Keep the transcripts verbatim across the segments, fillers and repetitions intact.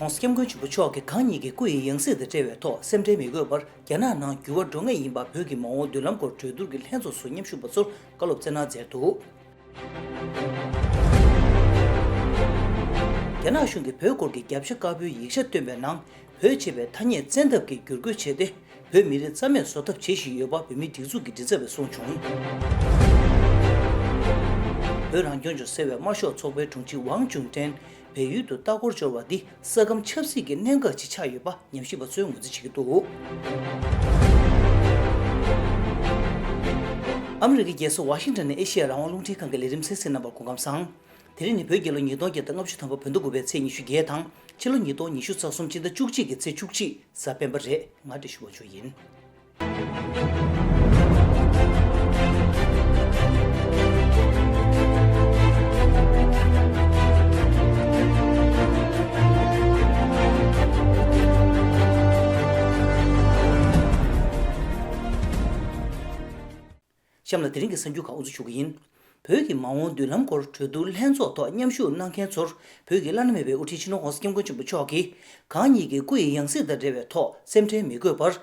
༸གོང་ས་༸སྐྱབས་མགོན་ཆེན་པོ་མཆོག་གིས་གང་ཉིད་ཀྱི་སྐུ་ཡི་ཡང་སྲིད་དང་འབྲེལ་བའི་ཐོག་སེམས་ཁྲལ་མི་དགོས་པར་རྒྱ་ནག་ནང་འགྱུར་བ་འགྲོ་ངེས་ཡིན་པ་བོད་ཀྱི་མ་འོངས་མདུན་ལམ་སྐོར་གྲོས་བསྡུར་གྱི་ལྷན་ཚོགས་སུ་མཉམ་ཞུགས་པ་ཚོར་བཀའ་སློབ་སྩལ་གནང་མཛད་འདུག་རྒྱ་ནག་གཞུང་གིས་བོད་སྐོར་གྱི་རྒྱབ་ཤ་དཀར་པོའི་ཡིག་ཆ་བཏོན་པའི་ནང་། བོད་ཅེས་པའི་ཐ་སྙད་བཙན་ཐབས་ཀྱིས་བསྒྱུར་བཀོད་བྱས་ཏེ། བོད་མི་རིགས་རྩ་མེད་བཟོ་ཐབས་བྱེད་བཞིན་ཡོད་པ་བོད་མིའི་སྒྲིག་འཛུགས་ཀྱི་མགྲིན་ཚབ་པས་གསུངས་བྱུང་། བོད་རང་སྐྱོང་ལྗོངས་ཟེར་བའི་དམར་ཤོག་ཚོགས་པའི་དྲུང་ཆེ་ཝང་ཅུན་ཀྲེན་བལ་ཡུལ་དུ་ལྟ་སྐོར་འབྱོར་བ་འདི་ས་ཁམས་ཆབ་སྲིད་ཀྱི་གནད་འགག་ཅིག་ཆགས་ཡོད་པ་ཉམས་ཞིབ་པ་ཚོས་ངོས་འཛིན་བྱེད་ཀྱི་འདུག་ཨ་མི་རི་ཀའི་རྒྱལ་ས་ཝ་ཤིང་ཊོན་ནས་ཨེ་ཤེ་ཡ་རང་དབང་རླུང་འཕྲིན་ཁང་གི་ལས་རིམ་གསན་གཟིགས་གནང་བར་སྐུ་ཁམས་བཟང་། དེ་རིང་ནི་བོད་རྒྱལ་ལོ་ཉིས་སྟོང་བརྒྱ་དང་ལྔ་བཅུ་ཐམ་པ་བོད་ཟླ་དགུ་པའི་ཚེས་ཉི་ཤུ་བརྒྱད་དང་ཕྱི་ལོ་ཉིས་སྟོང་ཉི་ཤུ་རྩ་གསུམ་སྤྱི་ཟླ་བཅུ་གཅིག་གི་ཚེས་བཅུ་གཅིག་གཟའ་སྤེན་པ་རེད། ང་བཀྲ་ཤིས་དབང་ཕྱུག་ཡིན། གཤམ་ལ་དེ་རིང་གི་གསར་འགྱུར་ཁག་དབུ་འཛུགས་ཞུ་གི་ཡིན། བོད་ཀྱི་མ་འོངས་མདུན་ལམ་སྐོར་གྲོས་བསྡུར་ལྷན་ཚོགས་ཐོག་མཉམ་ཞུགས་གནང་མཁན་ཚོར་བོད་ཀྱི་བླ་ན་མེད་པའི་དབུ་ཁྲིད་སྤྱི་ནོར་༸གོང་ས་༸སྐྱབས་མགོན་ཆེན་པོ་མཆོག་གིས་གང་ཉིད་ཀྱི་སྐུ་ཡི་ཡང་སྲིད་དང་འབྲེལ་བའི་ཐོག་སེམས་ཁྲལ་མི་དགོས་པར།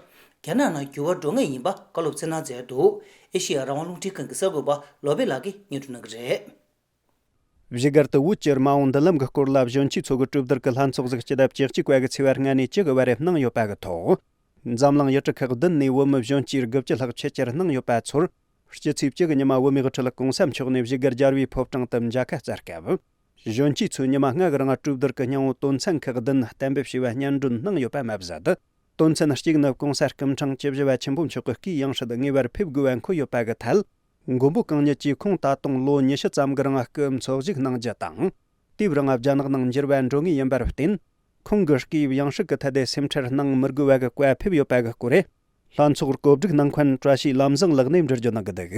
རྒྱ་ནག་ནང་འགྱུར་བ་འགྲོ་ངེས་ཡིན་པ་བཀའ་སློབ་སྩལ་གནང་མཛད་འདུག་ཨེ་ཤེ་ཡ་རང་དབང་རླུང་འཕྲིན་ཁང་གི་གསར་འགོད་པ་བློ་བྷེ་ལགས་ཀྱིས་སྙན་སྒྲོན་གནང་གི་རེད། བཞུགས་སྒར་དུ་བོད་ཀྱི་མ་འོངས་མདུན་ལམ་གྱི་སྐོར་ལ་གཞོན་སྐྱེས་ཚོ་གི་གྲོས་བསྡུར་གྱི་ལྷན་ཚོགས་ཟིག་སྤྱི་ཟླ་བཅུ་གཅིག་པ་གི་ཚེས་པ་ལྔ་ནས་བཅུ་གི་བར་གནང་ཡོད་པ་གི་ཐོག་འཛམ་གླིང་ཡུལ་གྲུ་ཁག་བདུན་ནས་བོད་མི་གཞོན་སྐྱེས་དགུ་བཅུ་ལྷག་ཕྱི་བཅར་གནང་ཡོད་པ་ཚོར། སྤྱི་ཚེས་བཅུ་གི་ཉི་མ་བོད་མིའི་དབུ་ཁྲིད་༸གོང་ས་མཆོག་ནས་བཞུགས་སྒར་རྒྱལ་བའི་ཕོ་བྲང་དུ་མཇལ་ཁ་བསྩལ་སྐབས། གཞོན་སྐྱེས་ཚོས་ཉི་མ་ལྔ་གི་རིང་གྲོས་བསྡུར་གྱི་སྙིང་བོ་དོན་ཚན་ཁག་བདུན་གཏན་འབེབས་བྱས་པ་སྙན་སྒྲོན་གནང་ཡོད་པ་མ་ཟད། དོན་ཚན་གཅིག་ནི་༸གོང་ས་སྐུ་ཕྲེང་བཅུ་བཞི་པ་ཆེན་པོ་མཆོག་གི་སྐུའི་ཡང་སྲིད་ངེས་པར་ཕེབས་དགོས་པ་འཁོད་ཡོད་པ་གི་ཐད། མགོན་པོ་གང་ཉིད་ཀྱིས་ཁོང་ད་དུང་ལོ་ཉི་ཤུ་ཙམ་གྱི་རིང་སྐུ་འཚོ་བཞུགས་གནང་རྒྱུ་དང་། དེའི་རིང་རྒྱ་ནག་ནང་འགྱུར་བ་འགྲོ་ངེས་ཡིན་པར་བརྟེན། ཁོང་གི་སྐུའི་ཡང་སྲིད་ཀྱི་ཐད་དེ་སེམས་ཁྲལ་གནང་མི་དགོས་པ་གི་བཀའ་ཕེབས་ཡོད་པ་གི་སྐོར། ལྷན་ཚོགས་གོ་སྒྲིག་གནང་མཁན་བཀྲ་ཤིས་ལམ་བཟང་ལགས་ནས་འགྲེལ་བརྗོད་གནང་གི་འདུག་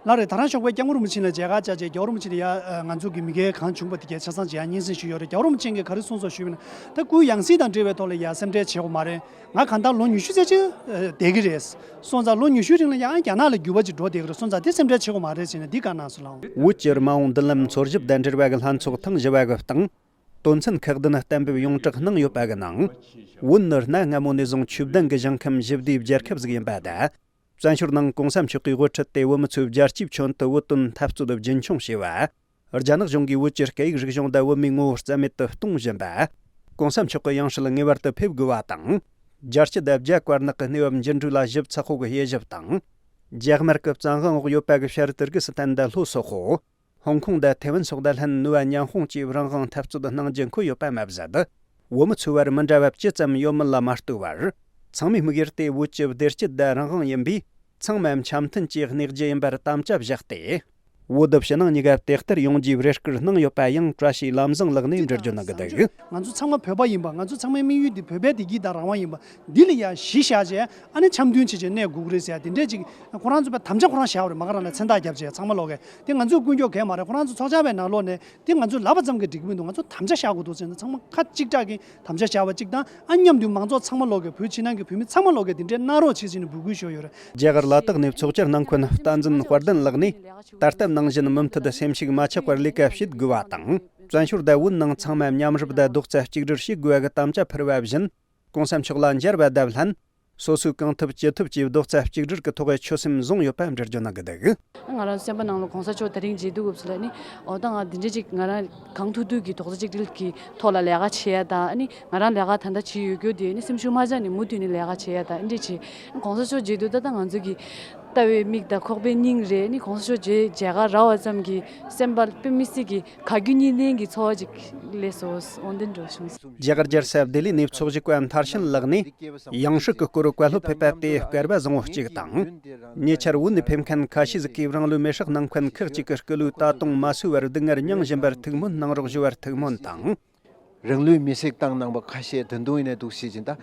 ལགས་རེད། ད་རང་ཞོགས་པའི་སྐྱབས་མགོན་རིན་པོ་ཆེ་ལ་མཇལ་ཁ་བཅར་རྗེས་རྒྱལ་བ་རིན་པོ་ཆེ་ལ་ཡ་ང་ཚོ་གི་མི་སྒེར་གང་བྱུང་པ་དེ་གའི་ཆ་ཚང་མཇལ་སྙན་སེང་ཞུས་ཡོད་རེད། རྒྱལ་བ་རིན་པོ་ཆེ་གིས་ག་རེ་གསུངས་སོག་ཞུས་པ་ན། ད་སྐུའི་ཡང་སྲིད་དང་འབྲེལ་བའི་ཐོག་ལ་ཡ་སེམས་ཁྲལ་བྱེད་དགོས་མ་རེད། ང་གང་ལྟར་ལོ་ཉི་ཤུ་ཙམ་ཅིག་བསྡད་ཀྱི་རེད། སོང་ཙང་ལོ་ཉི་ཤུའི་རིང་ལ་ཡང་རྒྱ་ནག་ལ་འགྱུར་བ་ཅིག་འགྲོ་བསྡད་ཀྱི་རེད། སོང་ཙང་དེ་སེམས་ཁྲལ་བྱེད་དགོས་མ་རེད་ཟེར་ནས་འདི་བཀའ་གནང་སོང་ལགས། བོད་ཀྱི་མ་འོངས་མདུན་ལམ་འཚོལ་ཞིབ་དང་འབྲེལ་བ་གི་ལྷན་ཚོགས་ཐེངས་བཞི་པ་གི་སྟེང་། དོན་ཚན་ཁག་བདུན་གཏན་འབེབས་ཡོངས་གྲགས་གནང་ཡོད་པ་གི་ནང་། བོད་ནི་གནའ་སྔ་མོ་ནས་བཟུང་ཆོས་ལྡན་གྱི་ཞིང་ཁམས་ཞི་བདེའི་རྒྱལ་ཁབ་ཟིག་ཡིན་པ་དང་། བཙན་བྱོལ་ནང་༸གོང་ས་མཆོག་གིས་དབུ་ཁྲིད་དེ་བོད་མི་ཚོའི་རྒྱལ་གཅེས་ཕྱོགས་དུ་བོད་དོན་འཐབ་རྩོད་རྒྱུན་འཁྱོངས་བྱས་པ། རྒྱ་ནག་གཞུང་གིས་བོད་ཀྱི་སྐད་ཡིག་རིག་གཞུང་དང་བོད་མིའི་ངོ་བོ་རྩ་མེད་དུ་གཏོང་བཞིན་པ། ༸གོང་ས་མཆོག་གི་ཡང་སྲིད་ངེས་པར་དུ་ཕེབས་དགོས་པ་དང་། རྒྱལ་སྤྱི་དང་རྒྱ་དཀར་ནག་གི་གནས་བབ་འགྱུར་འགྲོས་ལ་ཞིབ་ཚགས་པོ་གི་དབྱེ་ཞིབ་དང་། རྒྱ་དམར་གྱི་བཙན་དབང་འོག་ཡོད་པ་གི་ཤར་ཏུར་ཀི་སི་ཐན་དང་ལྷོ་སོག་པོ། ཧོང་ཀོང་དང་ཐེ་ཝན་སོགས་དང་ལྷན་ནུས་པ་མཉམ་སྤུངས་ཀྱིས་རང་དབང་འཐབ་རྩོད་གནང་རྒྱུ་འཁོད་ཡོད་པ་མ་ཟད། བོད་མི་ཚོའི་བར་མི་འདྲ་བ་ཅི་ཙམ་ཡོད་མེད་ལ་མ་ལྟོས་པར། ཚང་མའི་དམིགས་ཡུལ་དེ་བོད་ཀྱི་བདེ་སྐྱིད་དང་རང་དབང་ཡིན་པས། ཚང་མ་འཆམ་མཐུན་གྱིས་གནས་རྒྱུ་ཡིན་པར་དམ་བཅའ་བཞག་སྟེ། བོད་ཕྱི་ནང་གཉིས་ཀ་དེ་ལྟར་ཡོང་རྒྱུའི་རེ་སྐུལ་གནང་ཡོད་པ་ཡང་བཀྲ་ཤིས་ལམ་བཟང་ལགས་ནས་འགྲེལ་བརྗོད་གནང་གི་འདུག་ང་ཚོ་ཚང་མ་བོད་པ་ཡིན་པ། ང་ཚོ་ཚང་མའི་དམིགས་ཡུལ་འདི་བོད་པའི་བདེ་སྐྱིད་དང་རང་དབང་ཡིན་པ། འདི་ལ་ཡང་གཞི་བཞག་བྱས་ཨ་ནི་འཆམ་མཐུན་བྱས་བྱས་གནས་དགོས་ཀྱི་རེད་ཟེར་ཡ་དེ་འདྲས་ཅིག་ཁོ་རང་ཚོ་པའི་དམ་བཅའ་ཁོ་རང་བཞག་པ་རེད། མ་ག་རང་ལ་མཚན་རྟགས་བརྒྱབ་བྱས་ཚང་མ་ལོག་གས་དེ་ང་ཚོས་ཀུན་སྐྱོབ་གས་མ་རེད། ཁོ་རང་ཚོ་ཚོགས་བཅར་བའི་ནང་ལོགས་ནས་དེ་ང་ཚོས་ལབ་པ་ཙམ་གྱིས་འགྲིག་གི་མི་འདུག་ང་ཚོ་དམ་བཅའ་བཞག་དགོས་འདུག་ཟེར་ན་ཚང་མ་ཁ་གཅིག་གྲགས་ཀྱིས་དམ་བཅའ་བཞག་པ་གཅིག་དང་། ཨ་མཉམ་དུ་མང་ཚོགས་ཚང་མ་ལོག་གི་བོད་ཕྱི་ནང་གི་བོད་མི་ཚང་མ་ལོག་གི་དེ་འདྲའི་གནང་རོགས་བྱེད་ཟེར་ནས་འབོད་སྐུལ་ཞུས་ཡོད་རེད། རྒྱ་གར་ལ་དྭགས་ནས་ཚོགས་བཅར་གནང་མཁན་བསྟན་འཛིན་དཔལ་ལྡན་ལགས་ནས། ད་ལྟ་ནང་བཞིན་མུ་མཐུད་སེམས་ཤུགས་མ་ཆག་པར་ལས་ཀ་བྱེད་དགོས་པ་དང་། བཙན་བྱོལ་དང་བོད་ནང་ཚང་མ་མཉམ་རུབ་དང་རྡོག་རྩ་གཅིག་སྒྲིལ་བྱེད་དགོས་པ་གི་དམ་བཅའ་ཕུལ་བ་བཞིན། ༸གོང་ས་མཆོག་ལ་མཇལ་བ་དང་ལྷན། སོ་སོས་གང་ཐུབ་ཅི་ཐུབ་ཀྱིས་རྡོག་རྩ་གཅིག་སྒྲིལ་གྱི་ཐོག་ཆོད་སེམས་བཟུང་ཡོད་པ་འགྲེལ་བརྗོད་གནང་གི་འདུག་ང་རང་སེམས་པ་ནང་ལ་༸གོང་ས་མཆོག་དེ་རིང་མཇལ་དུས་སྐབས་སུ་ལ་ནི། འོ་ད་ང་འདི་འདྲ་ཅིག་ང་རང་གང་ཐུབ་ཐུབ་ཀྱིས་རྡོག་རྩ་གཅིག་སྒྲིལ་གྱི་ཐོག་ལ་ལས་ཀ་བྱེད་ཡ་དང་། ཨ་ནི་ང་རང་ལས་ཀ་ད་ལྟ་བྱེད་ཡོད་རྒྱུ་དེ་ནི་སེམས་ཤུགས་མ་ཆག་ནས་མུ་མཐུད་ནས་ལས་ཀ་བྱེད་ཡ་དང་། ཨ་འདྲ་བྱེད། ༸གོང་ས་མཆོག་མཇལ་དུས་ད་ལྟ་ང་ཚོ་གི་ལྟ་བའི་མིག་དང་ཁོག་པའི་སྙིང་རེད། ནི་༸གོང་ས་མཆོག་མཇལ་མཇལ་ཁ་རག་པ་ཙམ་གྱིས་སེམས་པ་དཔེ་མི་སྲིད་ཀྱི་དགའ་སྐྱིད་གཉིས་ལྡན་གྱི་ཚོར་བ་ཅིག་སླེབས་སོང་། འོ་འདི་འདྲ་བྱུང་སོང་། རྒྱ་གར་རྒྱལ་ས་ལྡི་ལི་ནས་ཚོགས་ཞུགས་པ་མཐར་ཕྱིན་ལགས་ནས། ཡང་སྲིད་ཀྱི་སྐོར་བཀའ་སློབ་ཕེབས་པ་དེ་སྐལ་བ་བཟང་བོ་གཅིག་དང་། ཉེ་ཆར་བོད་ནས་ཕེབས་མཁན་ཁ་ཤས་ཟིག་གིས་རང་ལུས་མེར་སྲེག་གནང་མཁན་ཁག་ཅིག་གི་སྐུ་ལུས་ད་དུང་མ་གསོས་པར་སྡུག་བསྔལ་མྱངས་བཞིན་པར་ཐུགས་སྨོན་གནང་རོགས་ཞུ་བར་ཐུགས་སྨོན་དང་། རང་ལུས་མེར་སྲེག་བཏང་གནང་པ་ཁ་ཤས་ད་དུང་ཡིན་ན་འདུག་ཟེར་བྱས་ད།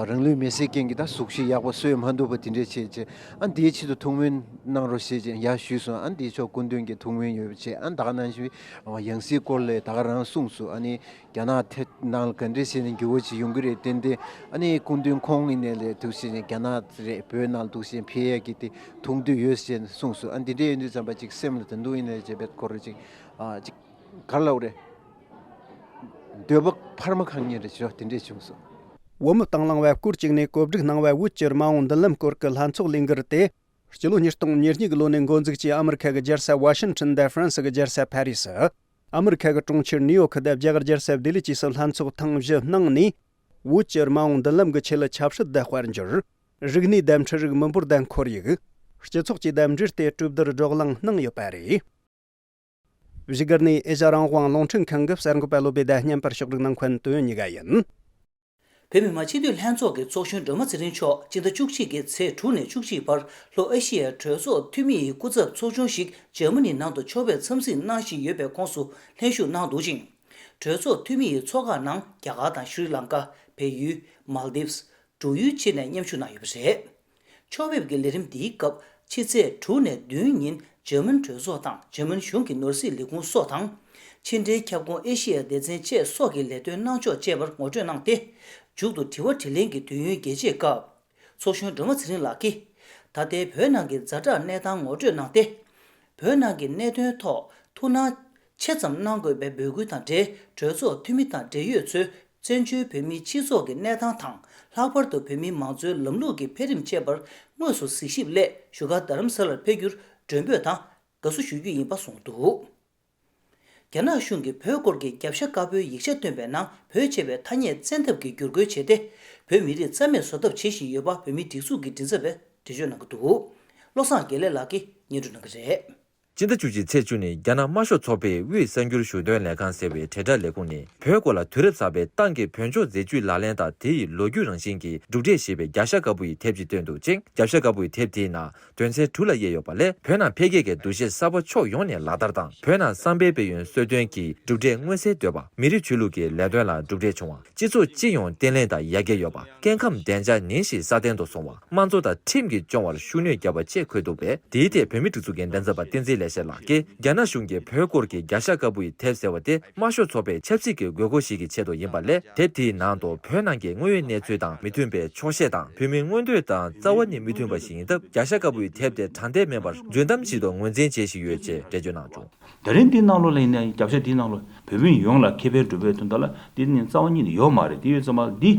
རང་ལུས་མེར་སྲེག་མཁན་གྱི་ད་གཟུགས་གཞི་ཡག་པོ་བཟོས་མ་འདུག་པ་དེ་འདྲས་བྱས་བྱས། ཨ་འདིའི་ཆེད་དུ་ཐུགས་སྨོན་གནང་རོགས་ཞེས་བྱས་ཡར་ཞུས་སོང་། ཨ་འདིའི་ཕྱོགས་སྐུ་མདུན་གྱི་ཐུགས་སྨོན་ཡོད་པ་བྱས། ཨ་ད་ག་ནང་བཞིན་ཡང་སྲིད་སྐོར་ལ་ད་ག་རང་གསུངས་སོང་། ཨ་ནི། རྒྱ་ནག་ཐད་ནང་ལ་ག་འདྲས་བྱས་ནས་འགྱུར་བ་ཅིག་ཡོང་གི་རེད། ཏན་ཏན་ཨ་ནི་སྐུ་མདུན་ཁོང་ཡིན་ནའི་ལས་འདུག་བྱས་ནས་རྒྱ་ནག་རེད་བོད་ནང་ལ་འདུག་བྱས་ཕེབས་ཡག་གི་དེ་མཐོང་འདོད་ཡོད་ཅེས་གསུངས་སོང་། ཨ་འདི་འདྲས་ཡིན་དུས་ཙམ་པ་ཅིག་སེམས་ལ་ད་དུང་ཡིན་ནའི་བྱས་པའི་སྐོར་ཅིག་ཨ་ཅིག་ག་རེ་ལབ་རེད། དོ་པོ་འཕར་མ་ཁང་གཉིས་རེ་བྱས་དེ་འདྲས་བྱུང་སོང་། བོད་མི་དང་བླངས་པ་སྐོར་གཅིག་ནས་གོ་སྒྲིག་གནང་བའི་བོད་ཀྱི་མ་འོངས་མདུན་ལམ་སྐོར་གྱི་ལྷན་ཚོགས་ལས་འགུལ་དེ། སྤྱི་ལོ་ཉིས་སྟོང་ཉེར་གཉིས་ཀྱི་ལོ་ནས་འགོ་འཛུགས་ཀྱིས་ཨ་མི་རི་ཁ་གི་རྒྱལ་ས་ཝ་ཤིང་ཊོན་དང་ཧྥ་རན་སི་གི་རྒྱལ་ས་ཕ་རི་སི། ཨ་མི་རི་ཁ་གི་གྲོང་ཁྱེར་ནིའུ་ཡོག་དང་རྒྱ་གར་རྒྱལ་ས་ལྡི་ལི་བཅས་སུ་ལྷན་ཚོགས་ཐེངས་བཞི་གནང་ནས། བོད་ཀྱི་མ་འོངས་མདུན་ལམ་གྱི་ཆེད་ལ་ཆབ་སྲིད་དང་དཔལ་འབྱོར། རིག་གནས་དང་འཕྲུལ་རིག་མི་འབོར་དང་ཁོར་ཡུག་སྤྱི་ཚོགས་བཅས་དང་འབྲེལ་ཏེ་གྲོས་བསྡུར་བགྲོ་གླེང་གནང་ཡོད་པ་རེད། བཞུགས་སྒར་ནས་ཨེ་ཤ་རང་དབང་རླུང་འཕྲིན་ཁང་གི་གསར་འགོད་པ་བློ་བྷེ་དང་བརྙན་པར་ཕྱོགས་སྒྲིག་གནང་མཁན་དོན་གཉིས་ཀ་ཡིན། བོད་མི་མང་སྤྱི་འཐུས་ལྷན་ཚོགས་ཀྱི་ཚོགས་གཞོན་སྒྲོལ་མ་ཚེ་རིང་མཆོག་སྤྱི་ཟླ་བཅུ་གཅིག་གི་ཚེས་དྲུག་ནས་བཅུ་གཅིག་བར་ལྷོ་ཨེ་ཤི་ཡའི་གྲོས་ཚོགས་འཐུས་མི་ཡི་སྐུ་ཚབ་ཚོགས་ཆུང་ཞིག་འཇར་མ་ནིའི་ནང་དུ་ཕྱོགས་ཕེབས་འཚམས་གཟིགས་གནང་བཞིན་ཡོད་པའི་ཁོངས་སུ་ལྷན་ཞུགས་གནང་འདུག་ཅིང་། གྲོས་ཚོགས་འཐུས་མི་ཡི་ཚོགས་ཁག་ནང་རྒྱ་གར་དང་ཤྲི་ལང་ཀ། བལ་ཡུལ། མལ་དིབས། འབྲུག་ཡུལ་བཅས་ནས་མཉམ་ཞུགས་གནང་ཡོད་པ་རེད། ཕྱོགས་ཕེབས་ཀྱི་ལས་རིམ་འདིའི་སྐབས་ཕྱི་ཚེས་དྲུག་ནས་བདུན་ཉིན་འཇར་མན་གྲོས་ཚོགས་དང་འཇར་མན་གཞུང་གི་ནོར་སྲིད་ལས་ཁུངས་སོགས་དང་། ཕྱི་འབྲེལ་ཁྱབ་ཁོངས་ཨེ་ཤི་ཡའི་སྡེ་ཚན་བཅས་སོགས་ཀྱི་ལས་དོན་གནང་ཕྱོགས་བཅས་པར་ངོ་སྤྲོད་གནང་སྟེ། མཇུག་ཏུ་དྲི་བ་དྲིས་ལན་གྱི་དུས་ཡུན་རྒྱས་བཅད་སྐབས། ཚོགས་གཞོན་སྒྲོལ་མ་ཚེ་རིང་ལགས་ཀྱིས། ད་ལྟའི་བོད་ནང་གི་ཛ་དྲག་གནས་སྟངས་ངོ་སྤྲོད་གནང་སྟེ། བོད་ནང་གི་གནད་དོན་ཐོག་ཐུགས་སྣང་ཆེ་ཙམ་གནང་དགོས་པའི་འབོད་སྐུལ་དང་འབྲེལ་གྲོས་ཚོགས་འཐུས་མི་དང་འབྲེལ་ཡོད་ཚོས་བཙན་བྱོལ་བོད་མིའི་སྤྱི་ཚོགས་ཀྱི་གནས་སྟངས་དང་ལྷག་པར་དུ་བོད་མིའི་མང་གཙོའི་ལམ་ལུགས་ཀྱི་འཕེལ་རིམ་བཅས་པར་དངོས་སུ་གཟིགས་ཞིབ་སླད་བཞུགས་སྒར་རྡ་རམ་ས་ལར་ཕེབས་རྒྱུར་མགྲོན་འབོད་དང་དགའ་བསུ་ཞུ་རྒྱུ་ཡིན་པ་གསུངས་འདུག་རྒྱ་ནག་གཞུང་གིས་བོད་སྐོར་གྱི་རྒྱབ་ཤ་དཀར་པོའི་ཡིག་ཆ་བཏོན་པའི་ནང་བོད་ཅེས་པའི་ཐ་སྙད་བཙན་ཐབས་ཀྱིས་བསྒྱུར་བཀོད་བྱས་ཏེ། བོད་མི་རིགས་རྩ་མེད་བཟོ་ཐབས་བྱེད་བཞིན་ཡོད་པ་བོད་མིའི་སྒྲིག་འཛུགས་ཀྱི་མགྲིན་ཚབ་པས་འགྲེལ་བརྗོད་གནང་གི་འདུག་བློ་བཟང་དགེ་ལེགས་ལགས་ཀྱིས་སྙན་སྒྲོན་གནང་གི་རེད། སྤྱི་ཟླ་བཅུ་གཅིག་ཚེས་བཅུ་ནས་རྒྱ་ནག་དམར་ཤོག་ཚོགས་པའི་དབུས་གསར་འགྱུར་ཞུ་དོན་ལས་ཁང་ཟེར་བའི་དྲིལ་བསྒྲགས་ལས་ཁུངས་ནས་བོད་སྐོར་ལ་དུས་རབས་གསར་པའི་ཏང་གི་བོད་ལྗོངས་མཛད་ཇུས་ལག་ལེན་དང་དེ་ཡི་ལོ་རྒྱུས་རང་བཞིན་གྱི་གྲུབ་འབྲས་ཞེས་པའི་རྒྱ་ཤ་དཀར་པོ་ཡི་དེབ་ཅིག་བཏོན་འདུག་ཅིང་། རྒྱ་ཤ་དཀར་པོ་ཡི་དེབ་དེའི་ནང་དོན་ཚན་དྲུག་ལ་དབྱེ་ཡོད་པ་ལས། བོད་ནང་འཕེལ་རྒྱས་ཀྱི་འདུ་ཤེས་གསར་པ་ཕྱོགས་ཡོངས་ནས་ལག་བསྟར་དང་། བོད་ནང་བསམ་པའི་དཔལ་ཡོན་གསོ་སྐྱོང་གི་གྲུབ་འབྲས་མངོན་གསལ་དོད་པ། མི་རིགས་ཆོས་ལུགས་ཀྱི་ལས་དོན་ལ་གྲུབ་འབྲས་བྱུང་བ། སྤྱི་ཚོགས་སྤྱི་ཡོངས་བརྟན་ལྷིང་དང་ཡར་རྒྱས་ཡོད་པ། སྐྱེ་ཁམས་བདེ་འཇགས་ཉིན་བཞིན་སྲ་བརྟན་དུ་སོང་བ། དམངས་གཙོ་དང་ཁྲིམས་ཀྱིས་སྐྱོང་བར་ཤུགས་སྣོན་བརྒྱབ་པ་བཅས་འཁོད་འདུག་པས། དེའི་ཐད་བོད་མིའི་སྒྲིག་འཛུགས་ཀྱི་མགྲིན་ཚབ་པ་བསྟན་འཛིན་ལེགས་བཤད་ལགས་ཀྱིས། རྒྱ་ནག་གཞུང་གིས་བོད་སྐོར་གྱི་རྒྱ་ཤ་དཀར་པོ་ཡི་དེབ་ཟེར་བ་དེ་དམར་ཤོག་ཚོགས་པའི་ཆབ་སྲིད་ཀྱི་དགོས་མཁོ་ཞིག་གི་ཆེད་དུ་ཡིན་པ་ལས། དེབ་དེའི་ནང་དུ་བོད་ནང་གི་དངོས་ཡོད་གནས་ཚུལ་དང་མི་མཐུན་པའི་འཁྱོག་བཤད་དང་། བོད་མིའི་མངོན་འདོད་དང་རྩ་བ་ནས་མི་མཐུན་པ་ཞིག་ཡིན་སྟབས། རྒྱ་ཤ་དཀར་པོ་ཡི་དེབ་དེ་དྲང་བདེན་མིན་པར་རྫུན་གཏམ་ཞིག་ཏུ་ངོས་འཛིན་བྱེད་བཞིན་ཡོད་ཅེས་འགྲེལ་བརྗོད་གནང་བྱུང་། ད་རིང་འདིའི་ནང་ལོགས་ལ་ཡིན་ན། རྒྱབ་ཤ་འདིའི་ནང་ལོགས་བོད་མི་ཡོངས་ལ་ཁེ་ཕན་སྒྲུབ་པའི་དོན་དག་ལ་འདི་ནི་རྩ་བ་ཉིད་ནས་ཡོད་མ་རེད། དེ་ཡོད་ཙམ་པ་འདི་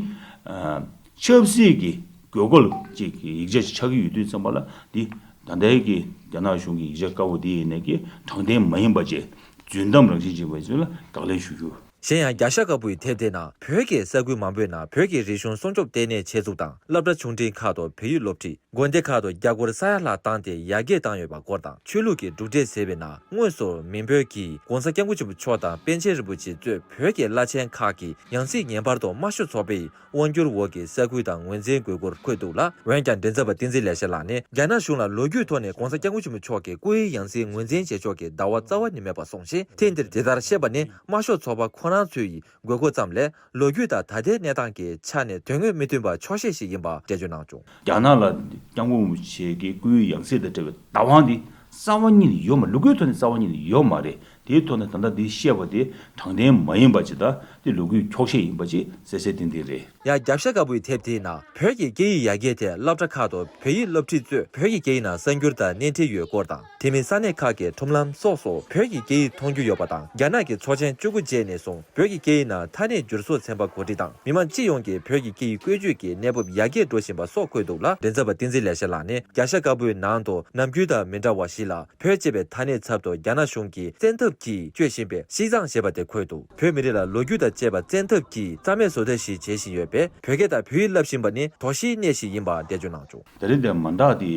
ཨ་ཆབ་སྲིད་ཀྱི་དགོས་མཁོ་ཅིག་གི་ཡིག་ཆ་ཞིག་ཆགས་ཀྱི་ཡོད་དུས་ཙམ་པ་ལ། འདི་ད་ལྟའི་གི་རྒྱ་ནག་གཞུང་གི་ཡིག་ཆ་དཀར་པོ་འདི་ཡིན་ནའི་གི་དྲང་བདེན་མ་ཡིན་པ་བཅས་རྫུན་གཏམ་རང་བཞིན་ཅིག་ཡིན་པ་ཚོ་ལ་དགག་ལན་ཞུ་རྒྱུ། གཞན་ཡང་། རྒྱ་ཤ་དཀར་པོའི་དེབ་དེའི་ནང་བོད་ཀྱི་ས་ཁུལ་མང་པོའི་ནང་བོད་ཀྱི་རིག་གཞུང་སྲུང་སྐྱོབ་ལྟེ་གནས་ཆེད་འཛུགས་དང་། སློབ་གྲྭ་ཆུང་འབྲིང་ཁག་ཏུ་བོད་ཡིག་སློབ་ཁྲིད། དགོན་སྡེ་ཁག་ཏུ་རྒྱ་སྒོར་ས་ཡ་ལྷག་བཏང་སྟེ་ཡར་རྒྱས་བཏང་ཡོད་པ་སྐོར་དང་། ཆོས་ལུགས་ཀྱི་གྲུབ་འབྲས་ཟེར་བའི་ནང་། དངོས་སུ་མི་བོད་ཀྱིས་༸གོང་ས་༸སྐྱབས་མགོན་ཆེན་པོ་མཆོག་དང་པཎ་ཆེན་རིན་པོ་ཆེ་གཙོས་བོད་ཀྱི་བླ་ཆེན་ཁག་གི་ཡང་སྲིད་ངེས་པར་དུ་དམར་ཤོག་ཚོགས་པའི་དབང་སྒྱུར་འོག་གི་ས་ཁུལ་དང་ངོས་འཛིན་དགོས་སྐོར་འཁོད་འདུག་ལ། འོན་ཀྱང་། མགྲིན་ཚབ་པ་བསྟན་འཛིན་ལེགས་བཤད་ལགས་ནས། རྒྱ་ནག་གཞུང་ལ་ལོ་རྒྱུས་ཐོག་ནས་༸གོང་ས་༸སྐྱབས་མགོན་ཆེན་པོ་མཆོག་གི་སྐུའི་ཡང་སྲིད་ངོས་འཛིན་བྱེད་ཕྱོགས་ཀྱི་ཟླ་བ་རྩ་བ་ནས་མེད་པ་གསུངས་ཤིང་། ཐེངས་འདིར་དེ་ལྟར་བཤད་པ་ནི་དམར་ཤོག་ཚོགས་པ་ཁོ་རང་ཚོའི་དགོས་མཁོ་ཙམ་ལས། ལོ་རྒྱུས་དང་ད་ལྟའི་གནས་སྟངས་ཀྱི་ཆ་ནས་དོན་དངོས་མི་མཐུན་པ་འཁྱོག་བཤད་ཞིག་ཡིན་པ་འགྲེལ་བརྗོད་གནང་བྱུང་། རྒྱ་ནག་ལ་༸སྐྱབས་མགོན་རིན་པོ་ཆེ་གི་སྐུའི་ཡང་སྲིད་དང་འབྲེལ་བའི་བདག་དབང་འདི་རྩ་བ་ཉིད་ནས་ཡོད་མ། ལོ་རྒྱུས་ཐོག་ནས་རྩ་བ་ཉིད་ནས་ཡོད་མ་རེད། དེའི་ཐོག་ནས་ད་ལྟ་འདི་བཤད་པ་དེ་དྲང་བདེན་མ་ཡིན་པ་ཅིག་དང་། དེ་ལོ་རྒྱུས་འཁྱོག་བཤད་ཡིན་པ་ཅིག་གསལ་གསལ་ཏན་ཏན་རེད། ཡང་། རྒྱབ་ཤ་དཀར་པོའི་དེབ་དེའི་ནང་བོད་ཀྱི་སྐད་ཡིག་ཡར་རྒྱས་ཐད་སློབ་གྲྭ་ཁག་ཏུ་བོད་ཡིག་སློབ་ཁྲིད་གཙོས་བོད་ཀྱི་སྐད་ཡིག་ནང་གསར་འགྱུར་དང་སྣེ་ཁྲིད་ཡོད་སྐོར་དང་། དེ་མིན་ས་གནས་ཁག་གི་ཁྲོམ་ལམ་སོགས་སུ་བོད་ཀྱི་སྐད་ཡིག་མཐོང་རྒྱུ་ཡོད་པ་དང་། རྒྱ་ནག་གི་ཚོགས་ཆེན་བཅུ་དགུ་རྗེས་ནས་བཟུང་བོད་ཀྱི་སྐད་ཡིག་ནང་ཐ་སྙད་བསྒྱུར་གསོ་ཚན་པ་གོ་སྒྲིག་དང་། མི་མང་སྤྱི་ཡོངས་ཀྱིས་བོད་ཀྱི་སྐད་ཡིག་བཀོལ་སྤྱོད་ཀྱི་གནས་བབ་ཡར་རྒྱས་འགྲོ་བཞིན་པ་སོགས་འཁོད་འདུག་ལ། མགྲིན་ཚབ་པ་བསྟན་འཛིན་ལེགས་བཤད་ལགས་ནས། རྒྱ་ཤ་དཀར་པོའི་ནང་དུ་ནམ་རྒྱུན་དང་མི་འདྲ་བ་ཞིག་ལ། བོད་ཅེས་པའི་ཐ་སྙད་ཚབ་ཏུ་རྒྱ་ནག་གཞུང་གིས་བཙན་ཐབས་ཀྱིས་སྤྱོད་བཞིན་པའི་ཤིས་ཙང་ཞེས་པ་དེ་འཁོད་འདུག་བོད་མི་རིགས་ལ་ལོ་རྒྱུས་དང་བཅས་པ་བཙན་ཐབས་ཀྱིས་རྩ་མེད་བཟོ་ཐབས་ཤིག་བྱེད་བཞིན་ཡོད་པས། བོད་སྐད་དང་བོད་ཡིག་བསླབ་བཞིན་པ་ནི་དོགས་གཞིའི་གནས་ཤིག་ཡིན་པ་འགྲེལ་བརྗོད་གནང་བྱུང་། ད་རེས་འདིར་མ་འདྲ་དེ་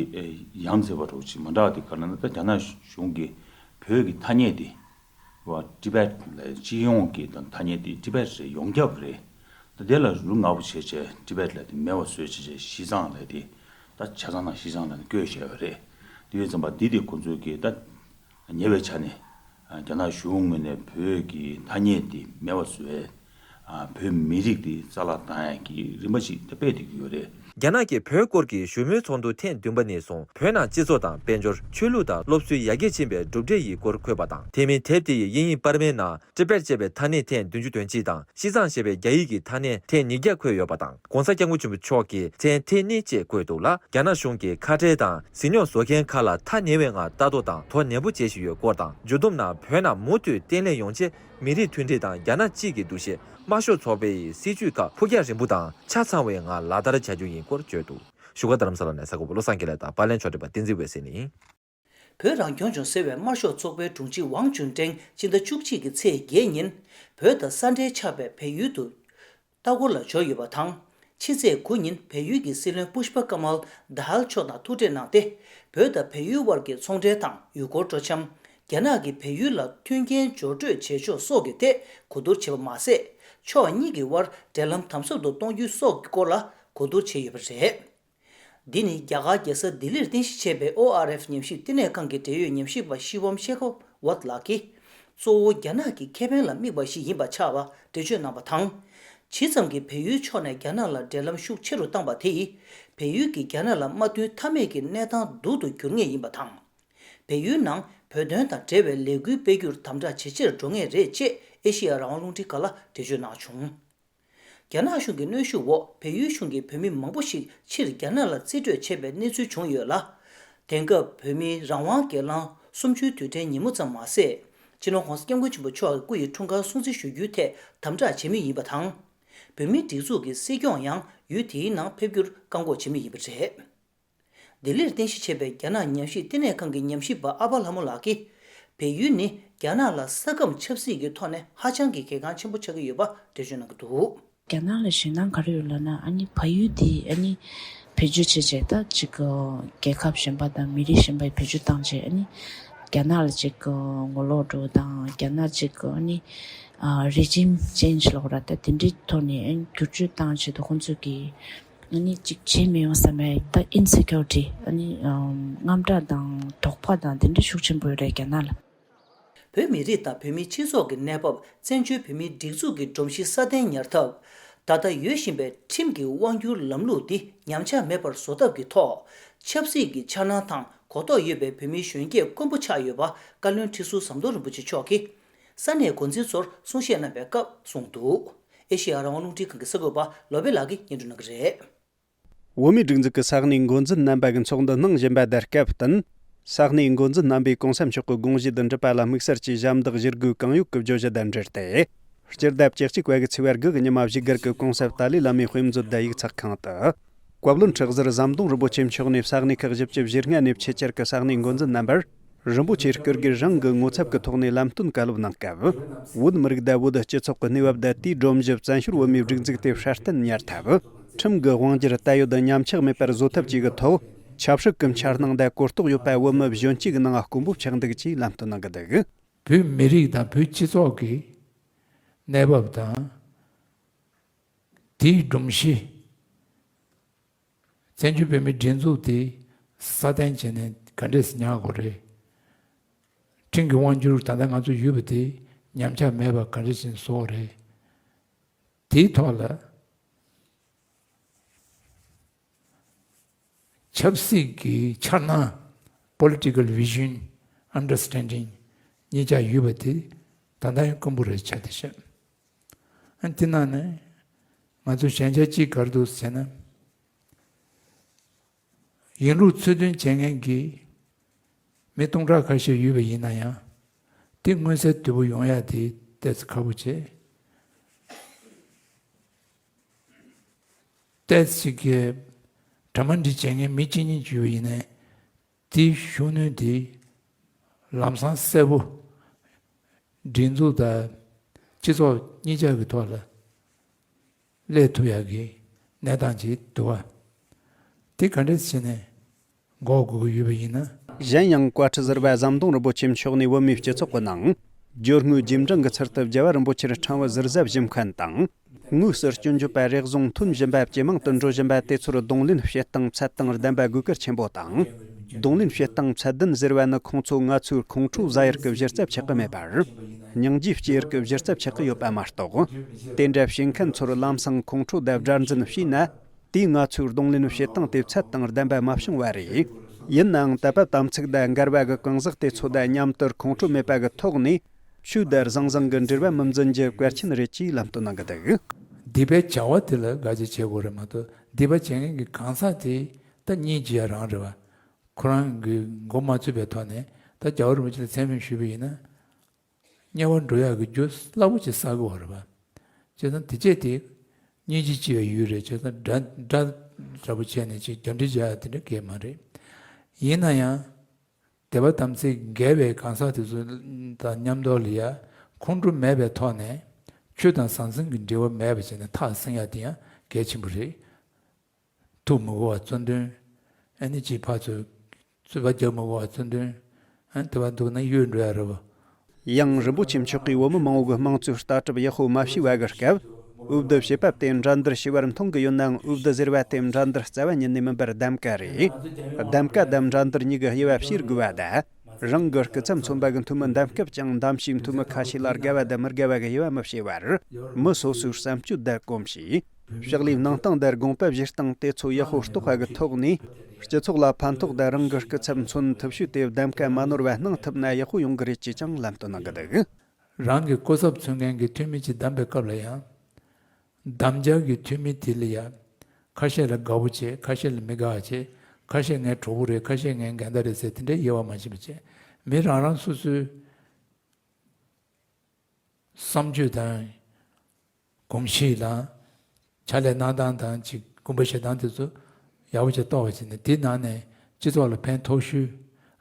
ཡང་ཟེར་བ་འདྲ་ཅིག་མ་འདྲ་དེ་ག་རེ་ན། ད་རྒྱ་ནག་གཞུང་གིས་བོད་ཀྱི་ཐ་སྙད་དེ་བ་ཊི་བེཊ་ལ་སྤྱི་ཡོངས་ཀྱི་དང་ཐ་སྙད་དེ་ཊི་བེཊ་རེད། ཡོངས་ཁྱབ་རེད། ད་དེ་ལ་རུ་ང་པོ་བྱས་བྱས་ཊི་བེཊ་ལ་དེ་མེད་པ་བཟོས་བྱས་བྱས་ཤིས་ཙང་ལ་དེ་ད་ཆ་ཚང་ནང་ཤིས་ཙང་ལ་དེ་བཀོད་བཞག་པ་རེད། དེ་ཡོད་ཙམ་པ་འདི་དེ་ཁོང་ཚོས་ཀྱིས་ད། ཉེ་བའི་ཆ་ནས་རྒྱ་ནག་གཞུང་ངོས་ནས་བོད་ཀྱི་ཐ་སྙད་དེ་མེད་པ་བཟོས། བོད་མི་རིགས་དེ་རྩ་བརླག་བཏང་ཡག་གི་རིམ་པ་ཞིག་ད་སྤེལ་བསྡད་ཀྱི་ཡོད་རེད། རྒྱ་ནག་གིས་བོད་སྐོར་གྱི་ཞུ་མོལ་ཚོགས་འདུ་ཐེངས་བདུན་པ་ནས་བཟུང་བོད་ནང་སྤྱི་ཚོགས་དང་དཔལ་འབྱོར། ཆོས་ལུགས་དང་སློབ་གསོའི་ཡར་རྒྱས་ཕྱིན་པའི་གྲུབ་འབྲས་ཡི་སྐོར་འཁོད་པ་དང་། དེ་མིན་དེབ་དེ་ཡི་དབྱིན་ཡིག་པར་མའི་ནང་ཊི་བེཊ་ཅེས་པའི་ཐ་སྙད་ཐེངས་བདུན་ཅུ་དོན་གཅིག་དང་། ཤིས་ཙང་ཞེས་པའི་རྒྱ་ཡིག་གི་ཐ་སྙད་ཐེངས་ཉིས་བརྒྱ་འཁོད་ཡོད་པ་དང་། ༸གོང་ས་༸སྐྱབས་མགོན་ཆེན་པོ་མཆོག་གི་མཚན་ཐེངས་གཉིས་བཅས་འཁོད་འདུག་ལ། རྒྱ་ནག་གཞུང་གིས་ཁ་བྲལ་དང་ཟིན་རྙོག་བཟོ་མཁན་ཁག་ལ་ཐག་ཉེ་བའི་ངང་ལྟ་རྟོག་དང་དོ་ནན་པོ་བྱེད་བཞིན་ཡོད་སྐོར་དང་། མཇུག་བསྡོམས་ནང་བོད་ནང་མུ་མཐུད་བརྟན་ལྷིང་ཡོང་ཆེད་ མི་རིགས་མཐུན་སྒྲིལ་དང་རྒྱ་ནག་གཅིག་གི་འདུ་ཤེས། དམར་ཤོག་ཚོགས་པའི་སྲིད་ཇུས་ཁག་ཕུགས་རྒྱང་རིང་པོ་དང་ཆ་ཚང་བའི་ངང་ལག་བསྟར་བྱ་རྒྱུ་ཡིན་སྐོར་བརྗོད་འདུག་བཞུགས་སྒར་རྡ་རམ་ས་ལ་ནས་གསར་འགོད་པ་བློ་བཟང་དགེ་ལེགས་དང་པར་ལེན་ཕྱོགས་སྒྲིག་པ་བསྟན་འཛིན་འོད་ཟེར་ནི། བོད་རང་སྐྱོང་ལྗོངས་ཟེར་བའི་དམར་ཤོག་ཚོགས་པའི་དྲུང་ཆེ་ཝང་ཅུན་ཀྲེང་སྤྱི་ཟླ་བཅུ་གཅིག་གི་ཚེས་བརྒྱད་ཉིན་བོད་དང་ས་འབྲེལ་ཆགས་པའི་བལ་ཡུལ་དུ་ལྟ་སྐོར་ལ་འབྱོར་ཡོད་པ་དང་། ཕྱི་ཚེས་དགུ་ཉིན་བལ་ཡུལ་གྱི་སྲིད་བློན་པུཤ་པ་ཀ་མལ་དཱ་ཧལ་མཆོག་དང་ཐུག་འཕྲད་གནང་སྟེ། བོད་དང་བལ་ཡུལ་དབར་གྱི་ཚོང་འབྲེལ་དང་ཡུལ་སྐོར་སྤྲོ་འཆམ། རྒྱ་ནག་གིས་བལ་ཡུལ་ལ་མཐུན་རྐྱེན་སྦྱོར་སྤྲོད་བྱེད་ཕྱོགས་སོགས་ཀྱི་ཐད་གོ་བསྡུར་བྱས་པ་མ་ཟད། ཕྱོགས་གཉིས་ཀྱི་དབར་འབྲེལ་ལམ་དམ་ཟབ་ཏུ་གཏོང་རྒྱུ་སོགས་ཀྱི་སྐོར་ལ་གོ་བསྡུར་བྱས་ཡོད་པ་རེད། འདི་ནི་རྒྱ་གར་རྒྱལ་ས་ལྡི་ལིར་རྟེན་གཞི་བྱས་པའི་ཨོ་ཨར་ཨེཕ་ཉམས་ཞིབ་བསྟི་གནས་ཁང་གི་འབྲེལ་ཡོད་ཉམས་ཞིབ་པ་ཤི་བམ་ཤེ་ཁ་ཝད་ལགས་ཀྱིས། གཙོ་བོ་རྒྱ་ནག་གི་ཁེ་ཕན་ལ་དམིགས་པ་ཞིག་ཡིན་པ་ཆགས་པ་འགྲེལ་བརྗོད་གནང་བ་དང་། ཇི་ཙམ་གྱིས་བལ་ཡུལ་ཕྱོགས་ནས་རྒྱ་ནག་ལ་འབྲེལ་ལམ་ཤུགས་ཆེ་རུ་བཏང་པ་དེ་ཡིས། བལ་ཡུལ་གྱིས་རྒྱ་ནག་ལ་མ་མཐུན་མཐའ་མེད་ཀྱི་གནས་སྟངས་སྡུག་ཏུ་འགྱུར་ངེས་ཡིན་པ་དང་། བལ་ཡུལ་ནང་བོད་དོན་དང་འབྲེལ་བའི་ལས་འགུལ་སྤེལ་རྒྱུར་དམ་དྲག་ཇེ་ཆེར་འགྲོ་ངེས་རེད་ཅེས་ཨེ་ཤེ་ཡ་རང་དབང་རླུང་འཕྲིན་ཁང་ལ་འགྲེལ་བརྗོད་གནང་བྱུང་། རྒྱ་ནག་གཞུང་གི་གནོན་ཤུགས་འོག་བལ་ཡུལ་གཞུང་གིས་བོད་མི་མང་པོ་ཞིག་ཕྱིར་རྒྱ་ནག་ལ་རྩིས་སྤྲོད་བྱས་པའི་གནས་ཚུལ་བྱུང་ཡོད་ལ། དེང་སྐབས་བོད་མིའི་རང་དབང་སྒེར་ལངས་གསུམ་བཅུའི་དུས་དྲན་ཉིན་མོ་ཙམ་མ་ཟད། སྤྱི་ནོར་༧གོང་ས་༧སྐྱབས་མགོན་ཆེན་པོ་མཆོག་གི་སྐུ་ཡི་འཁྲུངས་སྐར་སྲུང་བརྩི་ཞུ་རྒྱུའི་ཐད་དམ་དྲག་བྱེད་མུས་ཡིན་པ་དང་། བོད་མིའི་སྒྲིག་འཛུགས་ཀྱི་སྲིད་སྐྱོང་ཡང་ཡུལ་དེའི་ནང་ཕེབས་རྒྱུར་བཀག་འགོག་བྱེད་མུས་ཡིན་པ་རེད། ལྡི་ལིར་རྟེན་གཞི་བྱས་པའི་རྒྱ་ནག་ཉམས་ཞིབ་བསྟི་གནས་ཁང་གི་ཉམས་ཞིབ་པ་ཨ་ཕ་ལྷ་མོ་ལགས་ཀྱིས། བལ་ཡུལ་ནི་རྒྱ་ནག་ལ་ས་ཁམས་ཆབ་སྲིད་ཀྱི་ཐོག་ནས་ཧ་ཅང་གི་གལ་འགངས་ཆེན་པོ་ཆགས་ཀྱི་ཡོད་པ་འགྲེལ་བརྗོད་གནང་གི་འདུག་རྒྱ་ནག་ལ་ཞེད་སྣང་ག་རེ་ཡོད་ལབ་ན། ཨ་ནི་བལ་ཡུལ་འདི་ཨ་ནི་བེད་སྤྱོད་བྱས་བྱས་ད་ཅིག་གི་རྒྱལ་ཁབ་གཞན་པ་དང་མི་རིགས་གཞན་པ་ཡིས་བེད་སྤྱོད་བཏང་བྱས། ཨ་ནི་རྒྱ་ནག་ལ་ཅིག་གི་ངོ་ལོག་འགྲོ་དང་། རྒྱ་ནག་ཅིག་གི་ཨ་ནི་རེ་ཇིམ་ཅེན་ཇི་ལབ་དགོས་རེད། ད་དེ་འདྲའི་ཐོག་ནས་ཨ་ནི་བསྒྱུར་བཅོས་བཏང་བྱས་ད་ཁོང་ཚོས་ཀྱི། ཨ་ནི་གཅིག་བྱེད་མི་ཡོང་བསམ་པའི་ད་ཨིན་སེ་ཁྱུ་རི་ཊི། ཨ་ནི་ཨམ་དངངས་སྐྲག་དང་དོགས་པ་དང་དེ་འདྲ་ཤུགས་ཆེན་པོ་ཡོད་རེད་རྒྱ་ནག་ལ། བོད་མི་རིགས་དང་བོད་མིའི་སྤྱི་ཚོགས་ཀྱི་གནས་བབ། བཙན་བྱོལ་བོད་མིའི་སྒྲིག་འཛུགས་ཀྱི་སྒྲོམ་གཞི་སྲ་བརྟན་ཉར་ཐབས། ད་ལྟ་ཡོད་བཞིན་པའི་ཁྲིམས་ཀྱི་དབང་སྒྱུར་ལམ་ལུགས་འདི་ཉམས་ཆག་མེད་པར་བཟོ་ཐབས་ཀྱི་ཐོག་ཆབ་སྲིད་ཀྱི་འཆར་སྣང་དང་གོ་རྟོགས་ཡོད་པའི་བོད་མིའི་གཞོན་སྐྱེས་དཀོན་པོ་ཆགས་ཡོད་པ་བཀའ་བློན་ཁྲི་ཟུར་ཟམ་གདོང་རིན་པོ་ཆེ་མཆོག་གིས། ས་གནས་འགོ་འཛིན་ཚོར་གསུང་བཤད་གནང་བའི་སྐབས་གསུངས་འདུག་ཨེ་ཤེ་ཡ་རང་དབང་རླུང་འཕྲིན་ཁང་གི་གསར་འགོད་པ་བློ་བྷེ་ལགས་ཀྱིས་སྙན་སྒྲོན་གནང་གི་རེད། བོད་མིའི་སྒྲིག་འཛུགས་ཀྱི་ས་གནས་འགོ་འཛིན་རྣམ་པ་གི་ཚོགས་འདུ་གནང་བཞིན་པ་དེར་སྐབས་བསྟུན། ས་གནས་འགོ་འཛིན་རྣམ་པས་གོང་ས་མཆོག་གི་དགོངས་གཞི་དང་འགྲུབ་པ་ལ་དམིགས་བསལ་གྱི་ཞབས་འདེགས་ཞུ་དགོས་གང་ཡོད་ཀྱི་བརྗོད་གཞི་དང་འབྲེལ་ཏེ། སྤྱི་ཟླ་བཅུ་གཅིག་པ་གི་ཚེས་པ་དགུ་གི་ཉི་མ་བཞུགས་སྒར་གྱི་གོང་ས་ཏཱ་ལའི་བླ་མའི་དཔེ་མཛོད་དང་ཡིག་ཚགས་ཁང་དུ། བཀའ་བློན་ཁྲི་ཟུར་ཟམ་གདོང་རིན་པོ་ཆེ་མཆོག་ནས་ས་གནས་ཁག་བཞི་བཅུ་ཞེ་ལྔ་ནས་ཕྱི་རྒྱལ་གྱི་ས་གནས་འགོ་འཛིན་རྣམ་པར། རིན་པོ་ཆེའི་སྐུ་སྒེར་རང་གི་ངོ་ཚབ་ཀྱི་ཐོག་ནས་ལམ་སྟོན་བཀའ་སློབ་གནང་སྐབས། བོད་མི་རིགས་དང་བོད་སྤྱི་ཚོགས་ཀྱི་གནས་བབ་དང་དེའི་སྒྲོམ་གཞི་བཙན་བྱོལ་བོད་མིའི་སྒྲིག་འཛུགས་དེ་སྲ་བརྟན་ཉར་ཐབས། ཁྲིམས་ཀྱི་དབང་སྒྱུར་ད་ཡོད་ཉམས་ཆག་མེད་པར་བཟོ་ཐབས་བཅས་ཀྱི་ཐོག་ཆབ་སྲིད་ཀྱི་འཆར་སྣང་དང་གོ་རྟོགས་ཡོད་པ་བོད་མི་གཞོན་སྐྱེས་ཀྱི་ནང་དཀོན་པོ་ཆགས་འདུག་ཅེས་ལམ་སྟོན་གནང་གི་འདུག་བོད་མི་རིགས་དང་བོད་སྤྱི་ཚོགས་ཀྱི་གནས་བབ་དང་། དེའི་སྒྲོམ་གཞི། བཙན་བྱོལ་བོད་མིའི་སྒྲིག་འཛུགས་དེ་སྲ་བརྟན་བྱས་ནས་ག་འདྲས་སེ་ཉར་དགོས་རེད། ཁྲིམས་ཀྱི་དབང་སྒྱུར་ད་ལྟ་ང་ཚོ་ཡོད་པ་དེ་ཉམས་ཆག་མེད་པ་ག་འདྲས་སེ་བཟོ་དགོས་རེད། དེའི་ཐོག་ལ་ཆབ་སྲིད་ཀྱི་འཆར་སྣང་། Political Vision, Understanding གཉིས་ཆ་ཡོད་པ་དེ་ད་ལྟ་ཡང་དཀོན་པོ་རེད་ཆགས་བསྡད་ཤག་ཨ་དེ་ནང་ནས་ང་ཚོ་ཞན་ཆ་གཅིག་ག་རེ་འདུག་ཟེར་ན། ཡིན་ལུགས་ཚུལ་མཐུན་བྱེད་མཁན་གྱི་མི་སྟོང་ཕྲག་ཁ་ཤས་ཡོད་པ་ཡིན་ན་ཡང་། དེ་མངོན་གསལ་དོད་པོ་ཡོང་ཡ་དེ་ཏོག་ཙམ་ཁག་པོ་བྱས། ཏོག་ཙམ་གྱི་གྲ་མ་འགྲིག་བྱེད་མཁན་མི་གཅིག་གཉིས་ཡོད་པ་ཡིན་ན། དེའི་ཤུགས་སྣོན་དེ་ལམ་སང་གསལ་པོ་སྒྲིག་འཛུགས་དང་སྤྱི་ཚོགས་གཉིས་ཆ་གི་ཐོག་ལ་སླེབས་ཐུབ་ཡག་གི་གནས་སྟངས་ཅིག་འདུག་བ། དེ་ག་འདྲས་བྱས་ནས་འགོག་དགོས་ཀྱི་ཡོད་པ་ཡིན་ན། གཞན་ཡང་བཀའ་ཁྲི་ཟུར་པ་ཟམ་གདོང་རིན་པོ་ཆེ་མཆོག་ནས་བོད་མིའི་སྤྱི་ཚོགས་ཀྱི་ནང་། སྦྱོར་དངོས་རྗེས་འབྲང་གི་ཚུལ་དུ་རྒྱལ་བ་རིན་པོ་ཆེར་ཕྲེང་བ་ཟུར་ཟ་བཞེས་མཁན་དང་། དངོས་སུ་སྐྱོན་བརྗོད་པ་རེ་ཟུང་ཐོན་བཞིན་པ་ཇེ་མང་དུ་འགྲོ་བཞིན་པ་དེ་ཚོར་གདོང་ལེན་བྱེད་སྟངས་ཚད་དང་ལྡན་པ་དགོས་གལ་ཆེན་པོ་དང་། གདོང་ལེན་བྱེད་སྟངས་ཚད་ལྡན་ཟེར་བ་ནི་ཁོང་ཚོ་ང་ཚོའི་ཁོང་ཁྲོ་ཟ་ཡུལ་གྱི་གཞི་རྩ་ཆགས་ཀྱི་མེད་པར། སྙིང་རྗེ་སྐྱེ་ཡུལ་གྱི་གཞི་རྩ་ཆགས་ཀྱི་ཡོད་པ་མ་གཏོགས། དེ་འདྲ་བྱེད་མཁན་ཚོར་ལམ་སང་ཁོང་ཁྲོ་དང་དགྲར་འཛིན་བྱས་ན། དེས་ང་ཚོའི་གདོང་ལེན་བྱེད་སྟངས་དེ་ཚད་དང་ལྡན་པ་མ་བྱུང་བ་རེད། ཡིན་ནའང་དད་པ་དམ་ཚིག་དང་འགལ་བ་གི་གང་ཟག་དེ་ཚོ་དང་མཉམ་དུ་ཁོང་ཁྲོ་མེད་པ་གི་ཐོག་ནས་ཆོས་དང་ཟང་ཟིང་གི་འབྲེལ་བ་མི་འཛིན་རྒྱུ་གལ་ཆེན་རེད་ཅེས་ལམ་སྟོན་གནང་གི་འདུག་སྡིག་པའི་བྱ་བ་དེ་ལ་དགག་བྱ་བྱེད་དགོས་རེད་མ་གཏོགས། སྡིག་པ་བྱེད་མཁན་གྱི་གང་ཟག་དེ་ད་སྙིང་རྗེ་ཡ་རང་རེད་བ། ཁོ་རང་གི་མགོ་མ་ཚོས་པའི་ཐོག་ནས་ད་རྒྱལ་བ་རིན་པོ་ཆེ་ལ་མཚན་སྨད་ཞུས་པ་ཡིན་ན། དམྱལ་བ་འགྲོ་ཡག་གི་རྒྱུ་སླ་པོ་ཅིག་བསགས་ཀྱི་ཡོད་རེད་པ། བྱས་ཙང་དེ་བྱས་དེ་སྙིང་རྗེ་ཆེ་བའི་ཡུལ་རེད། བྱས་ཙང་དགྲ་དགྲ་འདྲ་པོ་བྱས་ནས་ཅིག་རྒྱབ་འདྲེ་རྒྱག་ཡག་དེ་འདྲ་གང་ཡང་མ་རེད། ཡིན་ན་ཡང་དད་པ་དམ་ཚིག་འགལ་བའི་གང་ཟག་དེ་ཚོ་དང་མཉམ་དུ་ལ་ཡ་ཁོང་ཁྲོ་མེད་པའི་ཐོག་ནས་ཆོས་དང་ཟང་ཟིང་གི་འབྲེལ་བ་མེད་པ་བྱས་ནས་ཐག་བསྲིང་ཡག་དེ་ཡང་གལ་ཆེན་པོ་རེད། ཐུག་མི་དགོས་པ་བཙོན་དོན། ཨ་ནི་ཅིག་ཕར་ཚུར་རྩོད་པ་རྒྱག་མི་དགོས་པ་བཙོན་དོན། ཨ་ནི་དེ་བར་འདུག་ན་གཡོལ་འགྲོ་ཡག་རེད་པ། ཡང་རིན་པོ་ཆེ་མཆོག་གིས་བོད་མི་མང་བོ་གི་དམངས་གཙོའི་ལྟ་གྲུབ་ཡག་པོ་མ་ཤེས་པ་གི་སྐབས། འོས་བསྡུ་བྱེད་པ་དེ་འགྲན་བསྡུར་བྱས་པར་མཐོང་གི་ཡོད་ནའང་འོས་བསྡུ་ཟེར་བ་དེ་འགྲན་བསྡུར་རྩ་བ་ཉིད་ནས་མིན་པར་གདམ་ག་རེད། གདམ་ག་དང་འགྲན་བསྡུར་གཉིས་ཀྱི་དབྱེ་བ་ཕྱེ་དགོས་པ་དང་། རང་གི་སྐུ་ཚབ་མཚོན་པ་གི་འཐུས་མི་འདེམས་སྐབས་ཀྱང་གདམ་བྱའི་འཐུས་མི་ཁ་ཤས་ལ་དགའ་བ་དང་མི་དགའ་བ་གི་དབྱེ་བ་མི་ཕྱེ་བར། མི་སོ་སོའི་བསམ་སྤྱོད་དང་གོམས་གཤིས། ཕྱག་ལས་གནང་སྟངས་དང་དགོངས་པ་བཞེས་སྟངས་དེ་ཚོ་ཡག་པོ་རྟོགས་པ་གི་ཐོག་ནས། སྤྱི་ཚོགས་ལ་ཕན་ཐོགས་དང་རང་གི་སྐུ་ཚབ་མཚོན་ཐུབ་ཤོས་དེ་གདམ་ག་མ་ནོར་བ་གནང་ཐུབ་ན་ཡག་པོ་ཡོང་གི་རེད་ཅེས་ཀྱང་ལམ་སྟོན་གནང་གི་འདུག། རང་གི་སྐུ་ཚབ་མཚོན་མཁན་གྱི་འཐུས་མི་ཅིག་བདམས་པའི་སྐབས་ལ་ཡང་། གདམ་བྱ་གི་འཐུས་མི་དེ་ལ་ཡང་། ཁ་ཤས་ལ་དགའ་པོ་བྱེད། ཁ་ཤས་ལ་མི་དགའ་བ་བྱེད། ཁ་ཤས་ངའི་གྲོགས་པོ་རེད། ཁ་ཤས་ངའི་འགལ་ཟླ་རེད་ཟེར་དེ་འདྲའི་དབྱེ་བ་མ་ཕྱེ་བ་བྱེད། མི་རང་རང་སོ་སོའི་བསམ་སྤྱོད་དང་། གོམས་གཤིས་དང་། ཕྱག་ལས་གནང་སྟངས་དང་ཅིག་དགོངས་པ་བཞེས་སྟངས་དེ་ཚོ་ཡག་པོ་ཅིག་རྟོགས་པ་བྱས་ནས་དེའི་ནང་ནས་སྤྱི་ཚོགས་ལ་ཕན་ཐོགས་ཤོས།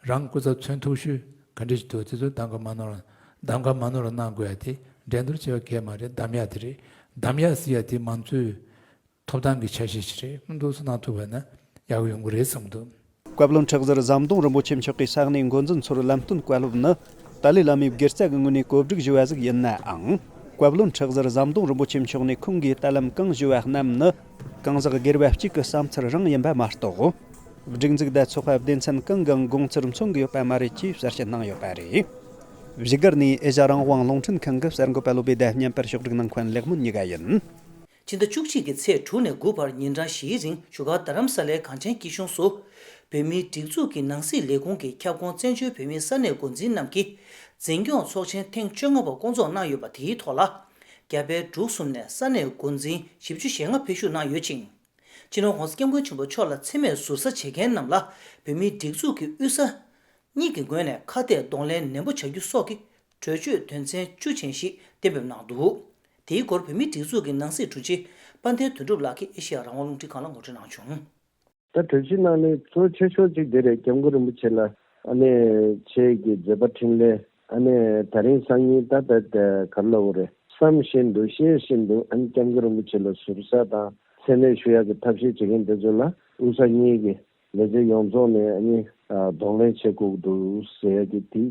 རང་སྐུ་ཚབ་མཚོན་ཐུབ་ཤོས་ག་འདྲ་ཞིག་འདུག། དེ་ཚོ་གདམ་ག་མ་ནོར། གདམ་ག་མ་ནོར་གནང་དགོས་ཡ་དེ་འགྲན་བསྡུར་བྱེད་པ་གལ་མ་རེད། གདམ་ཡ་དེ་རེད། གདམ་ཡ་ཟེར་ཡ་དེ་མང་གཙོའི་ཐོབ་ཐང་གི་ཆ་ཤས་ཤིག་རེད། འདུག་སེ་གནང་ཐུབ་པ་ན་ཡག་པོ་ཡོང་གི་རེད་བསམ་གྱི་འདུག། བཀའ་བློན་ཁྲི་ཟུར་ཟམ་གདོང་རིན་པོ་ཆེ་མཆོག་གིས་ས་གནས་འགོ་འཛིན་ཚོར་ལམ་སྟོན་བཀའ་སློབ་ནི། ཏཱ་ལའི་བླ་མའི་དགེ་རྩ་གི་ངོས་ནས་གོ་སྒྲིག་ཞུས་པ་ཞིག་ཡིན་ནའང་། བཀའ་བློན་ཁྲི་ཟུར་ཟམ་གདོང་རིན་པོ་ཆེ་མཆོག་ནས་ཁོང་གིས་ད་ལམ་གང་ཞུས་པ་རྣམས་ནི། གང་ཟག་སྒེར་བ་གཅིག་གི་བསམ་ཚུལ་རང་ཡིན་པ་མ་གཏོགས། སྒྲིག་འཛུགས་དང་ཚོགས་པ་སྡེ་ཚན་གང་གི་དགོངས་ཚུལ་མཚོན་གྱི་ཡོད་པ་མ་རེད་ཅེས་གསལ་བཤད་གནང་ཡོད་པ་རེད། བཞུགས་སྒར་ནས་ཨེ་ཤ་རང་དབང་རླུང་འཕྲིན་ཁང་གི་གསར་འགོད་པ་བློ་བྷེ་དང་མཉམ་པར་ཕྱོགས་སྒྲིག་གནང་མཁན་ལེགས་སྨོན་གཉིས་ཀ་ཡིན། ཕྱི་ཟླ་བཅུ་གཅིག་གི་ཚེས་དྲུག་ནས་དགུ་བར་ཉིན་གྲངས་བཞིའི་རིང་བཞུགས་སྒར་རྡ་རམ་ས་ལའི་གངས་ཅན་སྐྱིད་གཤོངས་སུ། བོད་མིའི་སྒྲིག་འཛུགས་ཀྱི་ནང་སྲིད་ལས་ཁུངས་ཀྱི་ཁྱབ་ཁོངས་བཙན་བྱོལ་བོད་མིའི་ས་གནས་འགོ་འཛིན་རྣམས་ཀྱིས་འཛིན་སྐྱོང་ཚོགས་ཆེན་ཐེངས་བཅོ་ལྔ་པ་བསྐོང་ཚོགས་གནང་ཡོད་པ་དེའི་ཐོག་ལ། རྒྱ་བལ་འབྲུག་གསུམ་ནས་ས་གནས་འགོ་འཛིན་བཞི་བཅུ་ཞེ་ལྔ་ཕེབས་ཞུགས་གནང་ཡོད་ཅིང་། སྤྱི་ནོར་༸གོང་ས་༸སྐྱབས་མགོན་ཆེན་པོ་མཆོག་ལ་མཚན་སྨད་ཟུར་ཟ་བྱེད་མཁན་རྣམས་ལ་བོད་མིའི་སྒྲིག་འཛུགས་ཀྱི་དབུས་ས་གཉིས་ཀྱི་ངོས་ནས་ཁ་གཏད་གདོང་ལེན་ནན་པོ་བྱ་རྒྱུ་སོགས་ཀྱི་གྲོས་ཆོད་དོན་ཚན་བཅུ་ཅན་ཞིག་གཏན་འབེབས་གནང་འདུག། དེའི་སྐོར་བོད་མིའི་སྒྲིག་འཛུགས་ཀྱི་ནང་སྲིད་དྲུང་ཆེ་དཔལ་ལྡན་དོན་གྲུབ་ལགས་ཀྱིས་ཨེ་ཤེ་ཡ་རང་དབང་རླུང་འཕྲིན་ཁང་ལ་ངོ་སྤྲོད་གནང་བྱུང་། ད་གྲོས་གཞི་ནང་ནས་གཙོ་ཆེ་ཤོས་གཅིག་དེ་རེད། སྐྱབས་མགོན་རིན་པོ་ཆེ་ལ་ཨ་ནི་ཆེད་ཀྱི་མཛད་པ་འཕྲིན་ལས། ཨ་ནི་ད་རིང་སང་ཉིན་ད་ད་ད་ག་རེ་ལབ་དགོས་རེད། བསམ་བཞིན་དུ་ཤེས་བཞིན་དུ་ཨ་ནི་སྐྱབས་མགོན་རིན་པོ་ཆེ་ལ་ཟུར་ཟ་དང་མཚན་སྨད་ཞུ་ཡག་གི་ཐབས་ཤེས་བྱེད་མཁན་དེ་ཚོ་ལ་དབུས་ས་གཉིས་ཀྱི་ལས་བྱེད་ཡོངས་རྫོགས་ནས་ཨ་ནི་གདོང་ལེན་བྱེད་དགོས་ཀྱི་འདུག་ཟེར་ཡག་གི་དེ་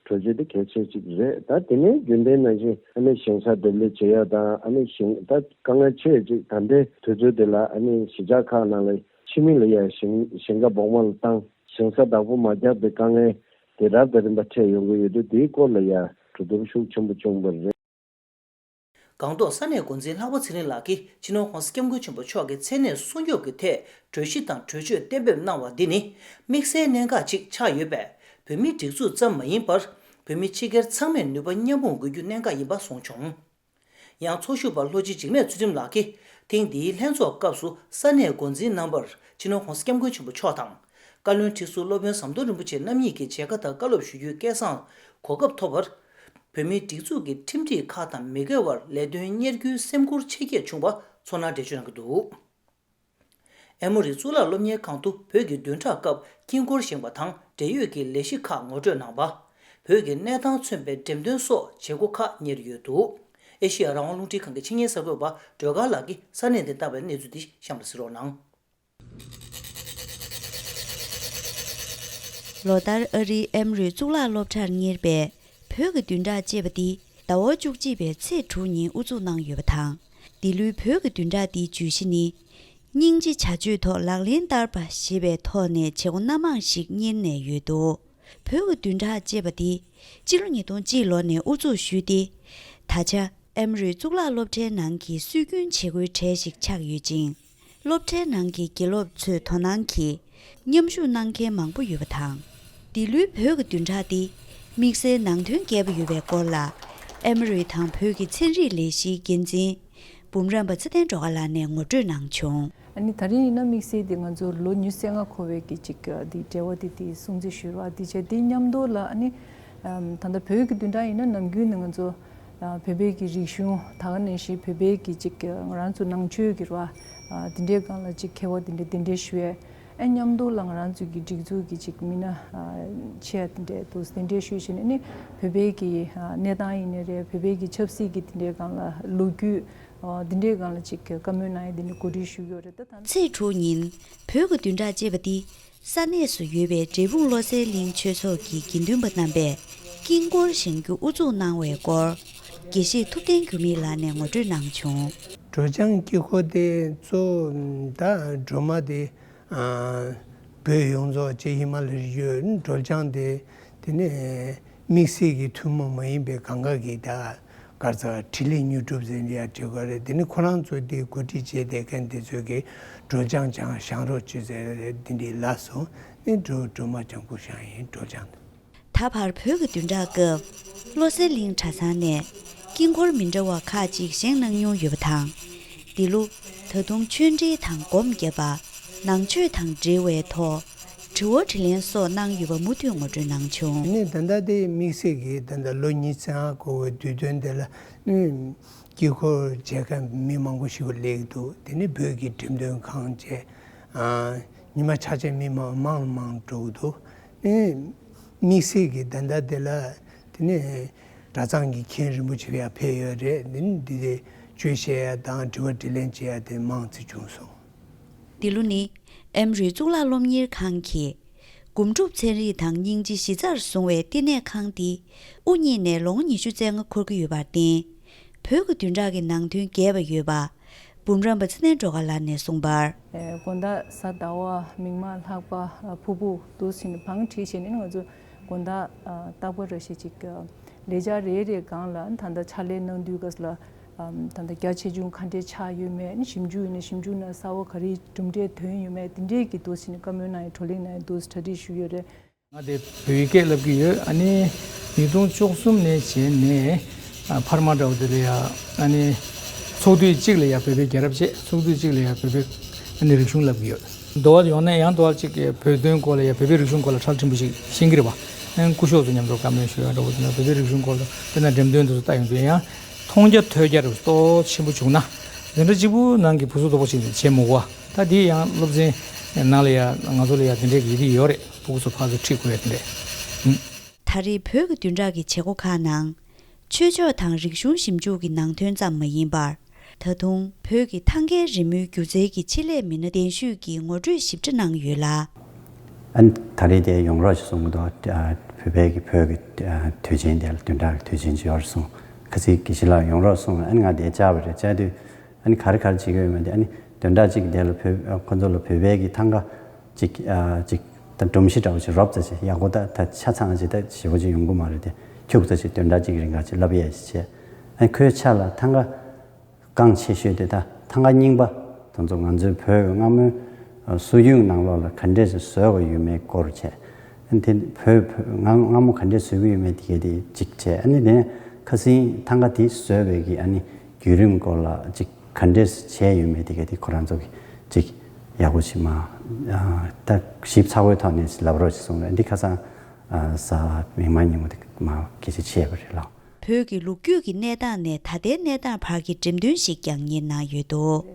གྲོས་ཆོད་དེ་གལ་ཆེ་གཅིག་རེད། ད་དེ་ནས་རྒྱུན་ལྡན་ནང་བཞིན་ཨ་ནི་ཞིང་ས་འདེབས་ལས་བྱེད་ཡག་དང་། ཨ་ནི་ཞིང་ད་དཀའ་ངལ་ཆེ་གཅིག་ད་ལྟའི་དུས་ཚོད་དེ་ལ་ཨ་ནི་གཞིས་ཆགས་ཁག་ནང་ལ་ཕྱི་མི་ལ་ཡ་ཞིང་ཞིང་ཁ་སྦོག་མ་ལ་བཏང་། ཞིང་ས་བདག་པོ་མ་བརྒྱབ་པའི་དཀའ་ངལ་དེ་རབ་དང་རིམ་པ་འཕྲད་ཡོང་གི་ཡོད་དུས། དེའི་སྐོར་ལ་ཡ་གྲོས་བསྡུར་ཤུགས་ཆེན་པོ་བྱུང་བ་རེད། སྒང་ཏོག་ས་གནས་འགོ་འཛིན་ལྷག་པ་ཚེ་རིང་ལགས་ཀྱིས་སྤྱི་ནོར་༸གོང་ས་༸སྐྱབས་མགོན་ཆེན་པོ་མཆོག་གི་མཚན་གནས་སྲུང་སྐྱོབ་ཀྱི་ཐད་གྲོས་གཞི་དང་གྲོས་ཆོད་གཏན་འབེབས་གནང་བ་འདི་ནི་དམིགས་བསལ་གནད་འགག་ཅིག་ཆགས་ཡོད་པས། བོད་མིའི་སྒྲིག་འཛུགས་ཙམ་མ་ཡིན་པར་བོད་མི་སྤྱི་སྒེར་ཚང་མས་ནུས་པ་མཉམ་སྤུངས་དགོས་རྒྱུ་གནད་འགག་ཡིན་པ་གསུངས་བྱུང་། ཡང་ཚོགས་ཞུགས་པ་ལྷོ་སྤྱི་འཇིགས་མེད་ཚུལ་ཁྲིམས་ལགས་ཀྱིས་ཐེངས་འདིའི་ལྷན་ཚོགས་སྐབས་སུ་ས་གནས་འགོ་འཛིན་རྣམ་པར་སྤྱི་ནོར་༸གོང་ས་༸སྐྱབས་མགོན་ཆེན་པོ་མཆོག་དང་། བཀའ་བློན་ཁྲི་ཟུར་སློབ་དཔོན་ཟམ་གདོང་རིན་པོ་ཆེ་རྣམ་གཉིས་ཀྱི་མཇལ་ཁ་དང་བཀའ་སློབ་ཞུ་རྒྱུའི་སྐལ་བཟང་གོ་སྐབས་ཐོབ་པར། བོད་མིའི་སྒྲིག་འཛུགས་ཀྱི་ཁྲིམས་སྒྲིག་ཁག་དང་མི་འགལ་བར་ལས་དོན་གཉེར་རྒྱུའི་སེམས་ཁུར་ཆེ་བསྐྱེད་བྱུང་བ་ཚོར་སྣང་འགྲེལ་བརྗོད་གནང་གི་འདུག། ཨེ་མོ་རི་གཙུག་ལག་སློབ་གཉེར་ཁང་དུ་བོད་ཀྱི་བདུན་ཕྲག་སྐབས་དཀྱིལ་འཁོར་བཞེངས་པ་དང་འབྲེལ་ཡོད་ཀྱི་ལས་གཞི་ཁག་ངོ་སྤྲོད་གནང་བ། བོད་ཀྱི་གནས་སྟངས་མཚོན་པའི་འགྲེམས་སྟོན་སོགས་བྱེད་སྒོ་ཁག་གཉེར་ཡོད་འདུག། ཨེ་ཤེ་ཡ་རང་དབང་རླུང་འཕྲིན་ཁང་གི་ཆེད་གཉེར་གསར་འགོད་པ་སྒྲོལ་དཀར་ལགས་ཀྱིས་ས་གནས་འདིར་བཏང་བའི་གནས་ཚུལ་འདི་གཤམ་ལ་གཟིགས་རོགས་གནང་། ལོ་ལྟར་ཨ་རིའི་ཨེམ་རུའི་གཙུག་ལག་སློབ་གྲྭར་གཉེར་པའི་བོད་ཀྱི་བདུན་ཕྲག་ཅེས་པ་འདི་ཟླ་བ་བཅུ་གཅིག་པའི་ཚེས་དྲུག་ཉིན་དབུ་འཛུགས་གནང་ཡོད་པ་དང་། འདི་ལོའི་བོད་ཀྱི་བདུན་ཕྲག་འདིའི་བརྗོད་གཞི་ནི། སྙིང་རྗེ་བྱ་སྤྱོད་ཐོག་ལག་ལེན་བསྟར་པ་ཞེས་པའི་ཐོག་ནས་བྱེད་སྒོ་སྣ་མང་ཞིག་གཉེར་ནས་ཡོད་འདུག། བོད་ཀྱི་བདུན་ཕྲག་ཅེས་པ་འདི་སྤྱི་ལོ་ཉིས་སྟོང་གཅིག་ལོ་ནས་དབུ་འཛུགས་ཞུས་ཏེ། ད་ཆ་ཨེམ་རུའི་གཙུག་ལག་སློབ་གྲྭའི་ནང་གི་སྲོལ་རྒྱུན་བྱེད་སྒོའི་གྲས་ཤིག་ཆགས་ཡོད་ཅིང་། སློབ་གྲྭའི་ནང་གི་དགེ་སློབ་ཚོས་དོ་སྣང་གིས་མཉམ་ཞུགས་གནང་མཁན་མང་པོ་ཡོད་པ་དང་། འདི་ལོའི་བོད་ཀྱི་བདུན་ཕྲག་འདི་དམིགས་བསལ་ནང་དོན་རྒྱས་པ་ཡོད་པའི་སྐོར་ལ། ཨེམ་རུའི་དང་བོད་ཀྱི་ཚན་རིག་ལས་གཞིའི་འགན་འཛིན་འབུམ་རམས་པ་ཚེ་བརྟན་སྒྲོལ་དཀར་ལགས་ནས་ངོ་སྤྲོད་གནང་བྱུང་། ཨ་ནི་ད་རིང་ཡིན་ན་དམིགས་བསལ་དེ་ང་ཚོ་ལོ་ཉི་ཤུ་རྩ་ལྔ་འཁོར་བའི་གི་ཅིག་དེ་འབྲེལ་བ་དེ་དེ་སྲུང་བརྩི་ཞུ་བ་དེ་བྱས། དེ་མཉམ་དུ་ལ་ཨ་ནི་ ཨམ། ད་ལྟ་བོད་ཀྱི་བདུན་ཕྲག་ཡིན་ན་ནམ་རྒྱུན་ནས་ང་ཚོ་ཨ་བོད་པའི་གི་རིག་གཞུང་ད་ག་ནང་བཞིན་བོད་པའི་གི་ཅིག་ང་རང་ཚོ་ནང་ཆོས་ཀྱི་ར་ཨ་དེ་འདྲའི་སྒང་ལ་ཅིག་མཁས་པ་དེ་འདྲ་གདན་འདྲེན་ཞུ་ཡས། ཨ་མཉམ་དུ་ལ་ང་རང་ཚོའི་གི་སྒྲིག་འཛུགས་ཀྱི་ཅིག་མི་སྣ་ཨ་ཆེ་བ་དེ་འདྲས་འདུག་གདན་འདྲེན་ཞུས་བྱས་ནས་ནི་བོད་པའི་གི་ཨ་གནས་སྟངས་ཡིན་ནའི་རེད། བོད་པའི་གི་ཆབ་སྲིད་ཀྱི་དེ་འདྲའི་སྒང་ལ་ལོ་རྒྱུས་ཨ་དེ་འདྲའི་སྒང་ལ་ཅིག་བཀའ་མོལ་གནང་ཡས་དེ་འདྲ་གོ་སྒྲིག་ཞུས་ཡོད་རེད། ད་ད་ཚེས་དྲུག་ཉིན་བོད་ཀྱི་བདུན་ཕྲག་ཅེས་པ་འདི་ས་གནས་སུ་ཡོད་པའི་འབྲས་སྤུངས་བློ་གསལ་གླིང་ཆོས་ཚོགས་ཀྱི་དགེ་འདུན་པ་རྣམ་པས་དཀྱིལ་འཁོར་བཞེངས་རྒྱུ་དབུ་འཛུགས་གནང་བའི་སྐོར་དགེ་བཤེས་ཐུབ་བསྟན་འགྱུར་མེད་ལགས་ནས་ངོ་སྤྲོད་གནང་བྱུང་། སྒྲོལ་ལྗང་དཀྱིལ་འཁོར་དེ་གཙོ་བོ་ད་སྒྲོལ་མ་དེ་ཨ་བོད་ཡོངས་རྫོགས་ཅེ་ཧི་མ་ལ་ཡོད། སྒྲོལ་ལྗང་དེ་དེ་ནས་དམིགས་བསལ་གྱི་ཐུན་མོང་མ་ཡིན་པའི་གང་ག་གི་ད་ག་རེ་ཟེར་བ་འཕྲིན་ལས་མྱུར་འགྲུབ་ཟེར་ཡ་བྲིས་དགོས་རེད། དེ་ནི་ཁོ་རང་ཚོ་དེ་གོ་སྒྲིག་བྱས་བསྡད་མཁན་དེ་ཚོས་ཀྱི་སྒྲོལ་ལྗང་ལྗང་བཞེངས་རོགས་བྱོས་ཟེར་རེད། དེ་འདྲའི་ལབ་སོང་། ནི་སྒྲོལ་སྒྲོལ་མ་ལྗང་ཁུ་བཞེངས་ཡིན། སྒྲོལ་ལྗང་དང་། ད་བར་བོད་ཀྱི་བདུན་ཕྲག་སྐབས་བློ་གསལ་གླིང་གྲྭ་ཚང་ནས་དཀྱིལ་འཁོར་མི་འདྲ་བ་ཁག་ཅིག་བཞེངས་གནང་མྱོང་ཡོད་པ་དང་། འདི་ལོ་ད་དུང་ཆོས་འབྲེལ་དང་སྒོམ་བརྒྱབ་པ། ནང་ཆོས་དང་འབྲེལ་བའི་ཐོག་དྲི་བ་དྲིས་ལན་སོགས་གནང་ཡོད་པ་མུ་མཐུད་ངོ་སྤྲོད་གནང་བྱུང་། ནི་ད་ལྟ་དེ་དམིགས་བསལ་གྱི་ད་ལྟ་ལོ་ཉི་ཤུ་རྩ་ལྔ་འཁོར་བའི་དུས་སྟོན་དེ་ལ་ནི་དཀྱིལ་འཁོར་མཇལ་མཁན་མི་མང་པོ་ཞིག་སླེབས་འདུག་དེ་ནི་བོད་ཀྱི་འགྲེམས་སྟོན་ཁང་བཅས་ཨ་ཉི་མ་ཆ་ཆེན་མི་མང་མང་ལ་མང་འགྲོ་གི་འདུག་ནི་དམིགས་བསལ་གྱི་ད་ལྟ་དེ་ལ་དེ་ནི་གྲྭ་ཚང་གི་མཁན་རིན་པོ་ཆེ་ཡར་ཕེབས་ཡོད་རེད། དེ་ནི་འདི་དེ་ཆོས་བཤད་ཡ་དང་དྲི་བ་དྲིས་ལན་བྱེད་ཡ་དེ་མང་ཙམ་བྱུང་སོང་། འདི་ལོ་ནི་ཨེམ་རི་གཙུག་ལག་སློབ་གཉེར་ཁང་གིས་སྒོམ་སྒྲུབ་ཚན་རིག་དང་སྙིང་རྗེ་གཞི་རྩར་བཟུང་བའི་བསྟི་གནས་ཁང་འདི་དབུ་བརྙེས་ནས་ལོ་ངོ་ཉི་ཤུ་རྩ་ལྔ་འཁོར་གྱི་ཡོད་པར་བརྟེན། བོད་ཀྱི་བདུན་ཕྲག་གི་ནང་དོན་རྒྱས་པ་ཡོད་པ། འབུམ་རམས་པ་ཚེ་བརྟན་སྒྲོལ་དཀར་ལགས་ནས་གསུངས་པར། ཨེ་དགོང་དག་གཟའ་ཟླ་བ་མིག་དམར་ལྷག་པ་ཨ་ཕུར་བུ་འདུག་ཟིན་བང་བསྒྲིགས་བྱས་ནས་ང་ཚོ་དགོང་དག་ཨ་རྟག་པར་རེ་བཞིན་ཅིག་ཨ་ལས་འཆར་རེ་རེ་སྒང་ལ་ད་ལྟ་ཕྱག་ལས་གནང་དུས་སྐབས་ལ་ཨམ་ད་ལྟ་རྒྱ་ཆེ་ཆུང་ག་འདྲས་ཆགས་ཡོད་མེད། ཨ་ནི་ཞིབ་འཇུག་ཡིན་ན་ཞིབ་འཇུག་ནང་གསར་བ་ག་རེ་གྲུབ་འབྲས་ཐོན་ཡོད་མེད་དེ་འདྲས་ཀྱི་འདུག་ཟིན་བཀའ་མོལ་གནང་ཡས་བགྲོ་གླེང་གནང་ཡས་འདུག་གྲ་སྒྲིག་ཞུས་ཡོད་རེད། ང་དེ་བོད་ཡིག་སྐད་བསླབ་ཀྱི་ཡོད། ཨ་ནི་ཉིས་སྟོང་བཅུ་གསུམ་ནས་བྱས་ནས་ཨ་འཕར་མ་འདྲ་བོ་དེ་ལ་ཡ་ཨ་ནི་ཚོགས་དུས་གཅིག་ལ་ཡ་བོད་པའི་རྒྱལ་རབས་བྱས། ཚོགས་དུས་གཅིག་ལ་ཡ་བོད་པའི་ཨ་ནི་རིག་གཞུང་བསླབ་ཀྱི་ཡོད། འདུལ་བ་ཡོང་ན་ཡང་འདུལ་བ་གཅིག་གི་བོད་དོན་སྐོར་ལ་ཡ་བོད་པའི་རིག་གཞུང་སྐོར་ལ་ཁྲལ་ཕྲན་བུ་ཞིག་ཤེས་ཀྱི་རེད་པ། ཨ་ནི་སྐུ་ཞབས་ཚོ་མཉམ་དུ་བཀའ་མོལ་ཞུ་ཡ་འདྲ་བོ་དེ་ན་བོད་པའི་རིག་གཞུང་སྐོར་ལ་དཔེར་ན་འགྲེམས་སྟོན་དེ་ཚོ་ལྟ་ཡོང་དུས་ཡང་མཐོང་རྒྱ་ཐོས་རྒྱ་རུ་ཏོག་ཆེན་པོ་བྱུང་ན། དེ་འདྲ་གཅིག་པུ་ནང་གི་བུ་གསོ་དོ་པོ་ཞིག་བྱེད་མི་དགོས་པ། ད་དེ་ཡང་སློབ་ཚན་ནང་ལ་ཡ་ང་ཚོ་ལ་ཡ་དེ་འདྲའི་གི་ཡི་གེ་ཡོད་རེད། ཕྲུ་གུ་ཚོ་ཕར་ཚུར་ཁྲིད་དགོས་ཡ་དེ་འདྲས། ཨུམ། ད་རེས་བོད་ཀྱི་བདུན་ཕྲག་གི་བྱེད་སྒོ་ཁག་ནང་། ཆོས་ཕྱོགས་དང་རིག་གཞུང་ཞིབ་འཇུག་གི་ནང་དོན་ཙམ་མ་ཡིན་པར། ད་དུང་བོད་ཀྱི་ཐང་གའི་རི་མོའི་སྒྱུ་རྩལ་གྱི་ཆེད་ལས་མི་སྣ་གདན་ཞུས་ཀྱིས་ངོ་སྤྲོད་ཞིབ་ཕྲ་གནང་ཡོད་ལ། ཨ་ནི་ད་རེས་དེ་ཡོང་རོགས་ཞེས་གསུངས་གི་འདུག་ཨ་བོད་པའི་གི་བོད་ཀྱི་ཨ་དུས་ཆེན་དེ་ལ་བདུན་ཕྲག་གི་དུས་ཆེན་ཅིག་ཡོད་རེད་གསུངས། ཁ་སང་དགེ་བཤེས་ལགས་ཡོང་རོགས་གསུངས། ཨ་ནི་ང་དེ་བཅར་བ་རེད། བཅར་དུས་ཨ་ནི་ག་རེ་ག་རེ་བྱེད་ཀྱི་ཡོད་མེད་དེ། ཨ་ནི་བདུན་ཕྲག་གཅིག་དེ་ལ་བོད་ཁོ་ཚོ་ལ་བོད་པའི་གི་ཐང་ག་ཅིག་ཨ་ཅིག་ད་སྒྲོམ་གཞི་འདྲ་བོ་ཅིག་རོབ་ཙམ་ཅིག་ཡག་པོ་ད་ད་ཆ་ཚང་ཅིག་ད་ཞེ་པོ་ཅིག་ཡོང་གི་མ་རེད་དེ། ཁྱུག་ཙམ་ཅིག་བདུན་ཕྲག་གཅིག་རིང་ག་ཅིག་བསླབ་ཡས་ཅིག་བྱས། ཨ་ནི་ཁོའི་ཆ་ལ་ཐང་ག་རྐང་ཆེ་ཤོས་དེ་ད་ཐང་ག་རྙིང་པ་དེ་ཚོ་ང་ཚོའི་བོད་སྔ་མོའི་སྲོལ་རྒྱུན་ནང་ལོགས་ལ་ག་འདྲས་སེ་བཟོས་པ་ཡོད་མེད་སྐོར་བྱས། ཨ་ནི་དེ་བོད་བོད་སྔ་སྔ་མོ་ག་འདྲས་བཟོས་ཀྱི་ཡོད་མེད་དེ་གས་དེ་གཅིག་བྱས། ཨ་ནི་དེ་ནས་ཁ་སང་ཐང་ག་དེ་བཟོས་པའི་གི་ཨ་ནི་བརྒྱུད་རིམ་སྐོར་ལ་ཅིག་ག་འདྲས་བྱས་ཡོད་མེད་དེ་གས་དེ་ཁོ་རང་ཚོ་གི་ཅིག་ཡག་པོ་ཅིག་མ་ཨ་ད་ཞིབ་ཚགས་པོའི་ཐོག་ནས་ལབ་རོགས་ཅིག་གསུངས་རེད། འདི་ཁ་སང་ཨ་གཟའ་མིག་དམར་ཉིན་མོ་དེ་མ་སྐད་ཆ་བཤད་པ་རེད་ལགས། བོད་ཀྱི་ལོ་རྒྱུས་ཀྱི་གནས་སྟངས་ནས་ད་ལྟའི་གནས་སྟངས་བར་གྱི་འགྲེམས་སྟོན་ཞིག་ཀྱང་གཉེར་གནང་ཡོད་འདུག་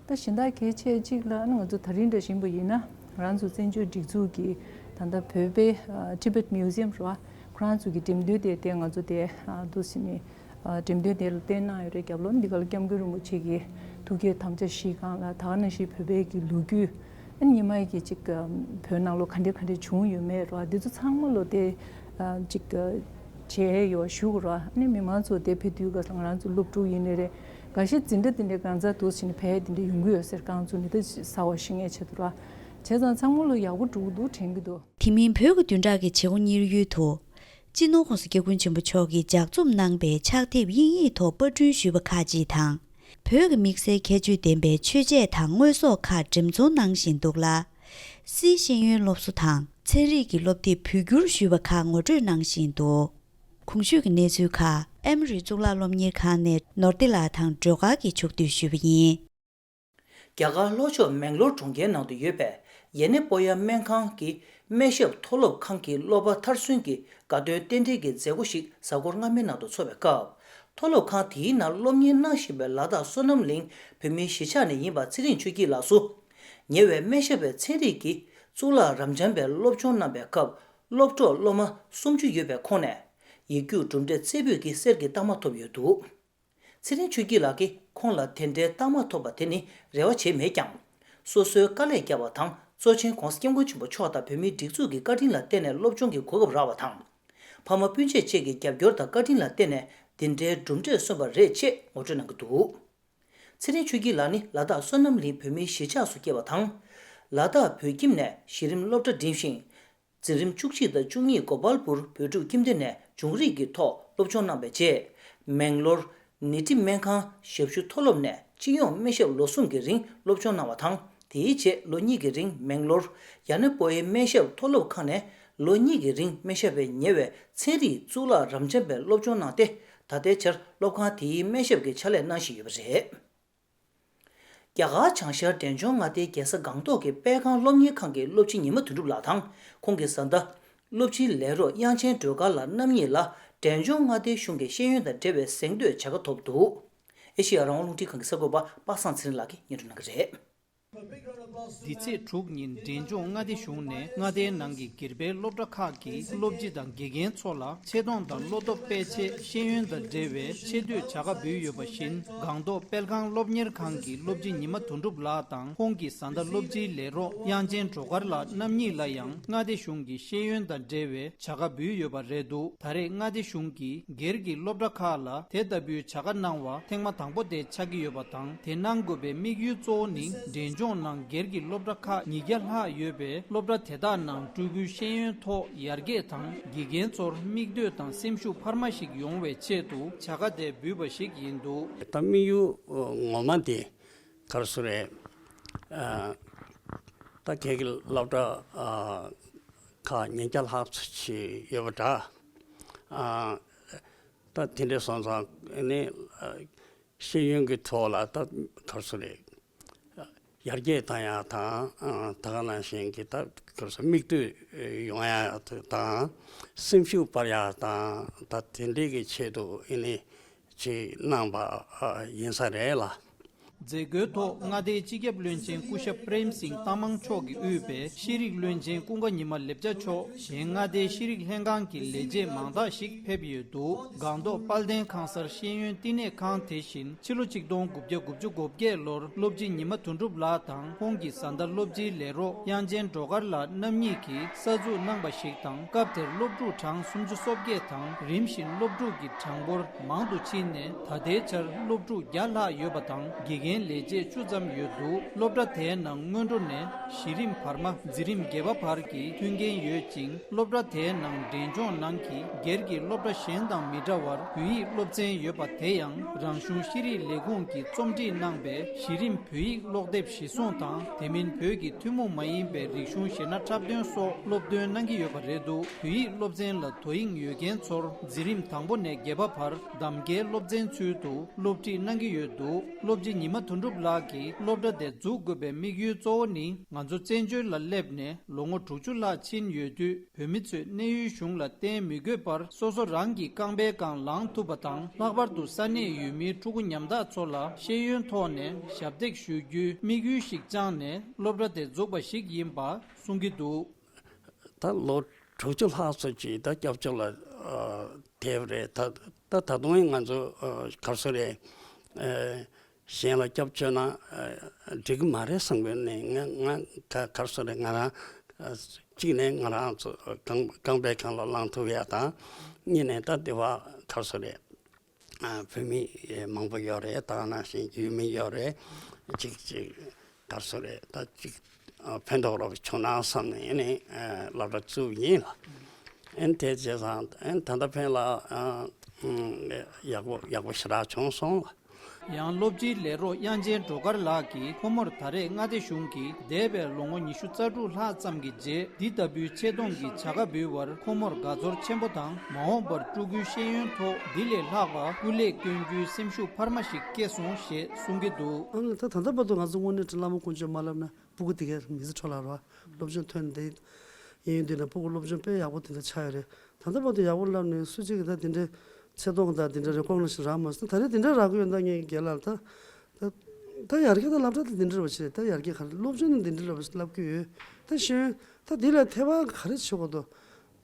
ད་གཞན་དག་གལ་ཆེ་གཅིག་ལ་ང་ཚོ་ད་རིང་འདྲ་བཞིན་པ་ཡིན་ན་ང་རང་ཚོ་བཙན་བྱོལ་སྒྲིག་འཛུགས་ཀྱི་ད་ལྟ་བོད་པའི་ཨ་Tibet Museum རེད་བ། ཁོ་རང་ཚོ་གི་འགྲེམས་སྟོན་དེ་དེ་ང་ཚོ་དེ་ཨ་འདུག་སེ་ནི་ཨ་འགྲེམས་སྟོན་དེ་ལ་བསྟན་གནང་ཡོད་རེད། རྒྱབ་ལོགས་འདི་ག་ལ་སྐྱབས་མགོན་རིན་པོ་ཆེ་གི་ཐུགས་བསྐྱེད་དམ་བཅའ་བཞེས་སྒང་ལ་ད་ག་ནང་བཞིན་བོད་པའི་གི་ལོ་རྒྱུས། ཨ་ནི་ཉི་མ་གི་ཅིག་བོད་ནང་ལོ་ག་འདྲ་ག་འདྲ་བྱུང་ཡོད་མེད་ར་འདི་ཚོ་ཚང་མ་ལོ་དེ་ཅིག་བྱས་ཡོད་ཞུ་དགོས་ར། ཨ་ནི་མི་མང་ཚོ་དེ་ཕེབས་དུས་སྐབས་ལ་ང་རང་ཚོ་སློབ་ཕྲུག་ཡིན་ནའི་རེད། འགའ་ཤས་འཛིན་གྲྭ་དེ་འདྲའི་གང་ཟག་འདུག་ཟེར་ནས་ཕེབས་དེ་འདྲ་ཡོང་གི་ཡོད་ཟེར། རྐང་ཚུགས་ནས་ད་གསར་བ་ཤེས་མཁན་ཆེད་དུ་ར། བྱས་ཙང་ཚང་མ་ལོ་ཡག་པོ་འགྲོ་གི་འདུག་དྲན་གི་འདུག་དེ་མིན་བོད་ཀྱི་བདུན་ཕྲག་གི་བྱེད་སྒོ་གཉེར་ཡུལ་དུ། སྤྱི་ནོར་༸གོང་ས་༸སྐྱབས་མགོན་ཆེན་པོ་མཆོག་གིས་ལྗགས་རྩོམ་གནང་པའི་ཕྱག་དེབ་དབྱིན་ཡིག་ཐོག་པར་སྐྲུན་ཞུས་པ་ཁག་ཅིག་དང་། བོད་ཀྱི་དམིགས་བསལ་ཁྱད་ཆོས་ལྡན་པའི་མཆོད་ཆས་དང་དངོས་ཟོག་ཁག་འགྲེམས་ཚོང་གནང་བཞིན་འདུག་ལ། སིའི་ཤེས་ཡོན་སློབ་གསོ་དང་ཚན་རིག་གི་སློབ་དེབ་བོད་བསྒྱུར་ཞུས་པ་ཁག་ངོ་སྤྲོད་གནང་བཞིན་འདུག་གོང་ཞུས་ཀྱི་གནས་ཚུལ་ཁག་ཨེམ་རི་གཙུག་ལག་སློབ་གཉེར་ཁང་ནས་ནོར་བདེ་ལགས་དང་སྒྲོལ་དཀར་གྱིས་ཕྱོགས་བསྡུས་ཞུས་པ་ཡིན། རྒྱ་གར་ལྷོ་ཕྱོགས་མེང་ལོར་གྲོང་ཁྱེར་ནང་དུ་ཡོད་པའི་ཡེ་ནེ་པོ་ཡ་སྨན་ཁང་གི་ སྨན་ཞབས་མཐོ་སློབ་ཁང་གི་སློབ་པ་མཐར་སོན་གྱི་དགའ་སྟོན་རྟེན་འབྲེལ་གྱི་མཛད་སྒོ་ཞིག་གཟའ་འཁོར་སྔ་མའི་ནང་དུ་འཚོགས་པའི་སྐབས། མཐོ་སློབ་ཁང་དེའི་ནང་སློབ་གཉེར་གནང་བཞིན་པའི་ལ་དྭགས་བསོད་ནམས་གླིང་བོད་མིའི་གཞིས་ཆགས་ནས་ཡིན་པ་ཚེ་རིང་ཆོས་སྐྱིད་ལགས་སུ། ཉེ་བའི་སྨན་ཞབས་པའི་ཚན་རིག་གི་གཙུག་ལག་རབ་འབྱམས་པའི་སློབ་སྦྱོང་གནང་པའི་སྐབས། སློབ་གྲོགས་སློབ་མ་སུམ་ཅུ་ཡོད་པའི་ཁོངས་ནས། ཡིག་རྒྱུགས་གྲུབ་འབྲས་རྩེ་ཕུད་ཀྱི་གསེར་གྱི་རྟགས་མ་ཐོབ་ཡོད་འདུག་ཚེ་རིང་ཆོས་སྐྱིད་ལགས་ཀྱིས་ཁོང་ལ་དེ་འདྲའི་རྟགས་མ་ཐོབ་པ་དེ་ནི་རེ་བ་བྱས་མེད་ཀྱང་། སོ་སོའི་དཀའ་ལས་བརྒྱབ་པ་དང་། གཙོ་ཆེན་༧གོང་ས་༧སྐྱབས་མགོན་ཆེན་པོ་མཆོག་དང་བོད་མིའི་སྒྲིག་འཛུགས་ཀྱི་བཀའ་དྲིན་ལ་བརྟེན་ནས་སློབ་སྦྱོང་གི་གོ་སྐབས་རག་པ་དང་། ཕ་མ་སྤུན་མཆེད་བཅས་ཀྱི་རྒྱབ་སྐྱོར་དང་བཀའ་དྲིན་ལ་བརྟེན་ནས་འདི་འདྲའི་གྲུབ་འབྲས་སོན་པ་རེད་ཅེས་ངོ་སྤྲོད་གནང་གི་འདུག་ཚེ་རིང་ཆོས་སྐྱིད་ལགས་ནི་ལ་དྭགས་བསོད་ནམས་གླིང་བོད་མིའི་གཞིས་ཆགས་སུ་སྐྱེས་པ་དང་། ལ་དྭགས་བོད་ཁྱིམ་ནས་གཞི་རིམ་སློབ་གྲྭ་འགྲིམས་ཤིང་། འཛིན་རིམ་བཅུ་གཅིག་དང་བཅུ་གཉིས་གོ་པལ་པུར་བོད་ཕྲུག་ཁྱིམ་སྡེ་ནས་འབྱུང་རིག་གི་ཐོག་སློབ་སྦྱོང་གནང་བའི་རྗེས། མེང་ལོར་ནི་ཏི་སྨན་ཁང་ཞབས་ཞུ་མཐོ་སློབ་ནས་སྤྱི་ཡོངས་སྨན་ཞབས་ལོ་གསུམ་གྱི་རིང་སློབ་སྦྱོང་གནང་བ་དང་། དེའི་རྗེས་ལོ་གཉིས་ཀྱི་རིང་མེང་ལོར་ཡ་ན་པོའི་སྨན་ཞབས་མཐོ་སློབ་ཁང་ནས་ལོ་གཉིས་ཀྱི་རིང་སྨན་ཞབས་པའི་ཉེ་བའི་ཚན་རིག་གཙུག་ལག་རབ་འབྱམས་པའི་སློབ་སྦྱོང་གནང་སྟེ། ད་ལྟའི་ཆར་སློབ་ཁང་དེའི་སྨན་ཞབས་ཀྱི་ཕྱག་ལས་གནང་བཞིན་ཡོད་པ་རེད། རྒྱ་གར་བྱང་ཤར་འབྲས་ལྗོངས་མངའ་སྡེའི་རྒྱལ་ས་སྒང་ཏོག་གི་དཔལ་ཁང་སློབ་གཉེར་ཁང་གི་སློབ་སྤྱི་ཉི་མ་དོན་གྲུབ་ལགས་དང་། ཁོང་གི་བཟའ་ཟླ། སློབ་སྤྱིའི་ལས་རོགས་དབྱངས་ཅན་སྒྲོལ་དཀར་ལགས་རྣམ་གཉིས་ལ། འབྲས་ལྗོངས་མངའ་སྡེའི་གཞུང་གི་ཤེས་ཡོན་དང་འབྲེལ་བའི་གཟེངས་བསྟོད་བྱ་དགའ་ཐོབ་འདུག་ཨེ་ཤེ་ཡ་རང་དབང་རླུང་འཕྲིན་ཁང་གི་གསར་འགོད་པ་པ་སངས་ཚེ་རིང་ལགས་ཀྱིས་སྙན་སྒྲོན་གནང་གི་རེད། འདི་ཚེས་དྲུག་ཉིན་འབྲས་ལྗོངས་མངའ་སྡེ་གཞུང་ནས་མངའ་སྡེའི་ནང་གི་སྒེར་པའི་སློབ་གྲྭ་ཁག་གི་སློབ་སྤྱི་དང་དགེ་རྒན་ཚོ་ལ་ཆེ་མཐོང་དང་བློ་སྟོབས་སྤེལ་ཆེད་ཤེས་ཡོན་དང་འབྲེལ་བའི་ཆེ་བསྟོད་བྱ་དགའ་འབུལ་ཡོད་པ་བཞིན། སྒང་ཏོག་དཔལ་ཁང་སློབ་གཉེར་ཁང་གི་སློབ་སྤྱི་ཉི་མ་དོན་གྲུབ་ལགས་དང་ཁོང་གི་བཟའ་ཟླ་སློབ་སྤྱིའི་ལས་རོགས་དབྱངས་ཅན་སྒྲོལ་དཀར་ལགས་རྣམ་གཉིས་ལ་ཡང་མངའ་སྡེ་གཞུང་གི་ཤེས་ཡོན་དང་འབྲེལ་བའི་བྱ་དགའ་འབུལ་ཡོད་པ་རེད་འདུག་ད་རེས་མངའ་སྡེ་གཞུང་གིས་སྒེར་གྱི་སློབ་གྲྭ་ཁག་ལ་དེ་ལྟ་བུའི་བྱ་དགའ་གནང་བ་ཐེངས་མ་དང་པོ་དེ་ཆགས་ཀྱི་ཡོད་པ་དང་། དེ་གནང་དགོས་པའི་དམིགས་ཡུལ་གཙོ་བོ་ནི་འབྲས་ལྗོངས་ནང་སྒེར་གྱི་སློབ་གྲྭ་ཁག་ཉིས་བརྒྱ་ལྷག་ཡོད་པས། སློབ་གྲྭ་དེ་དག་ནང་སྤྲུལ་སྐུའི་ཤེས་ཡོན་ཐོག་ཡར་རྒྱས་དང་། དགེ་རྒན་ཚོར་མིག་ལྟོས་དང་སེམས་ཤུགས་འཕར་མ་ཞིག་ཡོང་བའི་ཆེད་དུ་བྱ་དགའ་དེ་འབུལ་བ་ཞིག་ཡིན་འདུག་ད་དམིགས་ཡུལ་ངོ་མ་དེ་ག་རེ་ཟེར་རེད། ཨ། ད་སྒེར་གྱི་སློབ་གྲྭ་ཨ་ཁག་ཉིས་བརྒྱ་ལྷག་ཙམ་ཅིག་ཡོད་པ་འདྲ། ཨ། ད་དེ་འདྲ་སོང་ཙང་ནི་ཨ་ཤེས་ཡོན་གྱི་ཐོག་ལ་ད་ག་རེ་ཟེར་རེད། ཡར་རྒྱས་བཏང་ཡག་དང་། ཨ། ད་ག་ནང་བཞིན་གྱི་ད་ག་རེ་ཟེར། མིག་ལྟོས་ཡོང་ཡག་དང་། སེམས་ཤུགས་སྤར་ཡག་དང་། ད་དེ་འདྲའི་གི་ཆེད་དུ་ཨེ་ནི་ཅིག་གནང་བ་ཨ་ཡིན་ས་རེད་ལ། མཛད་སྒོའི་ཐོག་མངའ་སྡེའི་སྤྱི་ཁྱབ་བློན་ཆེན་སྐུ་ཞབས་པྲེམ་སིང་ཏ་མང་མཆོག་གིས་དབུས་པའི་ཤེས་རིག་བློན་ཆེན་ཀུན་དགའ་ཉི་མ་ལེབ་ཅ་མཆོག་གཞན་མངའ་སྡེའི་ཤེས་རིག་ལྷན་ཁང་གི་ལས་བྱེད་མང་དག་ཞིག་ཕེབས་ཡོད་འདུག་སྒང་ཏོག་དཔལ་ལྡན་ཁང་གསར་ཤེས་ཡོན་བསྟི་གནས་ཁང་དེ་བཞིན་ཕྱི་ལོ་ཆིག་སྟོང་དགུ་བརྒྱ་དགུ་བཅུ་གོ་བརྒྱད་ལོར་སློབ་སྤྱི་ཉི་མ་དོན་གྲུབ་ལགས་དང་ཁོང་གི་བཟའ་ཟླ་སློབ་སྤྱིའི་ལས་རོགས་དབྱངས་ཅན་སྒྲོལ་དཀར་ལགས་རྣམ་གཉིས་ཀྱིས་གསར་འཛུགས་གནང་བ་ཞིག་དང་། སྐབས་དེར་སློབ་ཕྲུག་གྲངས་སུམ་ཅུ་སོ་བརྒྱད་དང་། རིམ་བཞིན་སློབ་ཕྲུག་གི་གྲངས་འབོར་མང་དུ་ཕྱིན་ནས། ད་ལྟའི་ཆར་སློབ་ཕྲུག་བརྒྱ་ལྷག་ཡོད་པ་དང་། དགེ་རྒན་ལས་བྱེད་བཅུ་ཙམ་ཡོད་འདུག་སློབ་གྲྭ་དེའི་ནང་སྔོན་འགྲོ་ནས་གཞི་རིམ་བར་མ། འཛིན་རིམ་བརྒྱད་པ་བར་གྱི་མཐུན་རྐྱེན་ཡོད་ཅིང་། སློབ་གྲྭ་དེའི་ནང་འབྲས་ལྗོངས་ནང་གི་སྒེར་གྱི་སློབ་གྲྭ་གཞན་དང་མི་འདྲ་བར་བོད་ཡིག་སློབ་ཚན་ཡོད་པ་དེ་ཡང་རང་གཞུང་ཤེས་རིག་ལས་ཁུངས་ཀྱིས་རྩོམ་སྒྲིག་གནང་པའི་གཞི་རིམ་བོད་ཡིག་ཀློག་དེབ་གཞིར་བཟུང་དང་། དེ་མིན་བོད་ཀྱི་ཐུན་མོང་མ་ཡིན་པའི་རིག་གཞུང་གཞས་སྣ་འཁྲབ་སྟོན་སོགས་སློབ་སྟོན་གནང་གི་ཡོད་པ་རེད་འདུག་བོད་ཡིག་སློབ་ཚན་ལ་དོ་དབྱིངས་ཡོད་མཁན་ཚོར་འཛིན་རིམ་དང་པོ་ནས་བརྒྱད་པ་བར་གདམ་ཀའི་སློབ་ཚན་ཚུལ་དུ་སློབ་ཁྲིད་གནང་གི་ཡོད་འདུག་སློབ་སྤྱི་ཉི་མ་དོན་གྲུབ་ལགས་ཀྱིས་སློབ་གྲྭ་དེ་འཛུགས་དགོས་པའི་དམིགས་ཡུལ་གཙོ་བོ་ནི། ང་ཚོ་བཙན་བྱོལ་ལ་སླེབས་ནས་ལོ་ངོ་དྲུག་ཅུ་ལྷག་ཕྱིན་ཡོད་དུས། བོད་མི་ཚོས་གནས་ཡུལ་གཞུང་ལ་བརྟེན་མི་དགོས་པར་སོ་སོ་རང་གི་རྐང་པའི་སྒང་ལངས་ཐུབ་པ་དང་། ལྷག་པར་དུ་ས་གནས་ཡུལ་མིའི་ཕྲུ་གུ་ཉམ་ཐག་ཚོ་ལ་ཤེས་ཡོན་ཐོག་ནས་ཞབས་འདེགས་ཞུ་རྒྱུའི་དམིགས་ཡུལ་ཞིག་བཅངས་ནས་སློབ་གྲྭ་དེ་འཛུགས་པ་ཞིག་ཡིན་པ་གསུང་གི་འདུག་ད་ལོ་དྲུག་ཅུ་ལྷག་ཙམ་ཅིག་ད་སྐྱབས་བཅོལ་ལ་ཨ་བསྡད་པ་རེད། ད་ད་ད་དུང་ང་ཚོ་ཨ་ག་རེ་ཟེར་རེད། ཨ་གཞན་ལ་སྐྱབས་བཅོལ་ན་ཨ་འགྲིག་གི་མ་རེད་བསམ་གི་ནས། ང་ང་ག་ག་རེ་ཟེར་རེད། ང་རང་ཨ་གཅིག་ནས་ང་རང་ཚོ་རྐང་རྐང་པའི་སྒང་ལ་ལངས་ཐུབ་ཡ་དང་། གཉིས་ནས་ད་དེ་བ་ག་རེ་ཟེར་རེད། ཨ་བོད་མི་མང་པོ་ཡོད་རེད། ད་ག་ནང་བཞིན་ཡུལ་མི་ཡོད་རེད། གཅིག་གཅིག་ག་རེ་ཟེར་རེད། ད་གཅིག་ཨ་ཕན་ཐོགས་རོགས་བྱུང་ན་བསམ་ནས་ནི་ཨ་སློབ་གྲྭ་བཙུགས་ཡིན་ལ། ཨན་དེ་བྱས་ཙང་ཨན་ད་ལྟ་ཕན་ལ་ཨ་ཨ་ཡག་པོ་ཡག་པོ་ཞེ་དྲག་བྱུང་སོང་ལ། ཡང་སློབ་སྤྱིའི་ལས་རོགས་དབྱངས་ཅན་སྒྲོལ་དཀར་ལགས་ཀྱིས་ཁོ་མོར་ད་རེས་མངའ་སྡེ་གཞུང་གིས་འདས་པའི་ལོ་ངོ་ཉི་ཤུ་རྩ་དྲུག་ལྷག་ཙམ་གྱི་རྗེས་འདི་ལྟ་བུའི་ཆེ་མཐོང་གི་བྱ་དགའ་འབུལ་བར་ཁོ་མོར་དགའ་ཚོར་ཆེན་པོ་དང་། མ་འོངས་པར་ཕྲུ་གུའི་ཤེས་ཡོན་ཐོག་འདི་ལས་ལྷག་པ་སྐུ་ལས་བསྐྱོན་རྒྱུའི་སེམས་ཤུགས་འཕར་མ་ཞིག་སྐྱེས་སོང་ཞེས་གསུང་གི་འདུག་ཨང་། ད་ད་ལྟ་བར་དུ་ང་ཚོ་དངོས་གནས་བླ་མ་དཀོན་མཆོག་མ་བསླབ་ན་སྤུ་གུ་དེ་གའི་མི་ཚེ་འཕྲོ་བརླག་རོགས། སློབ་སྦྱོང་ཐོན་ཏེ། གཡས་གཡོན་འདི་ལ་སྤུ་གུ་སློབ་སྦྱོང་དཔེ་ཡག་པོ་དེ་འདྲ་ཆགས་ཡོད་རེད། ད་ལྟ་བར་དུ་ཡག་པོ་བསླབས་ནས་སུ་གཅིག་གིས་ད་དེ་འདྲའི་ཆེ་མཐོང་དང་དེ་འདྲའི་རེ་ཀོག་ནི་ཞིག་རག་མ་སོང་། ད་རེས་དེ་འདྲ་རག་གི་ཡོད་ན་ངས་རྒན་ལགས་ད་ད་ད་ཡར་རྒྱས་ད་སློབ་གྲྭ་ད་དེ་འདྲ་བ་ཞིག་རེད། ད་ཡར་རྒྱས་ག་རེ་སློབ་སྦྱོང་ནི་དེ་འདྲ་བ་ཞིག་བསླབ་ཀྱི་ཡོད། ད་ཤེས་ཡོན་ད་དེ་ལ་ཐེ་བ་ག་རེ་བྱེད་དགོས་འདུག་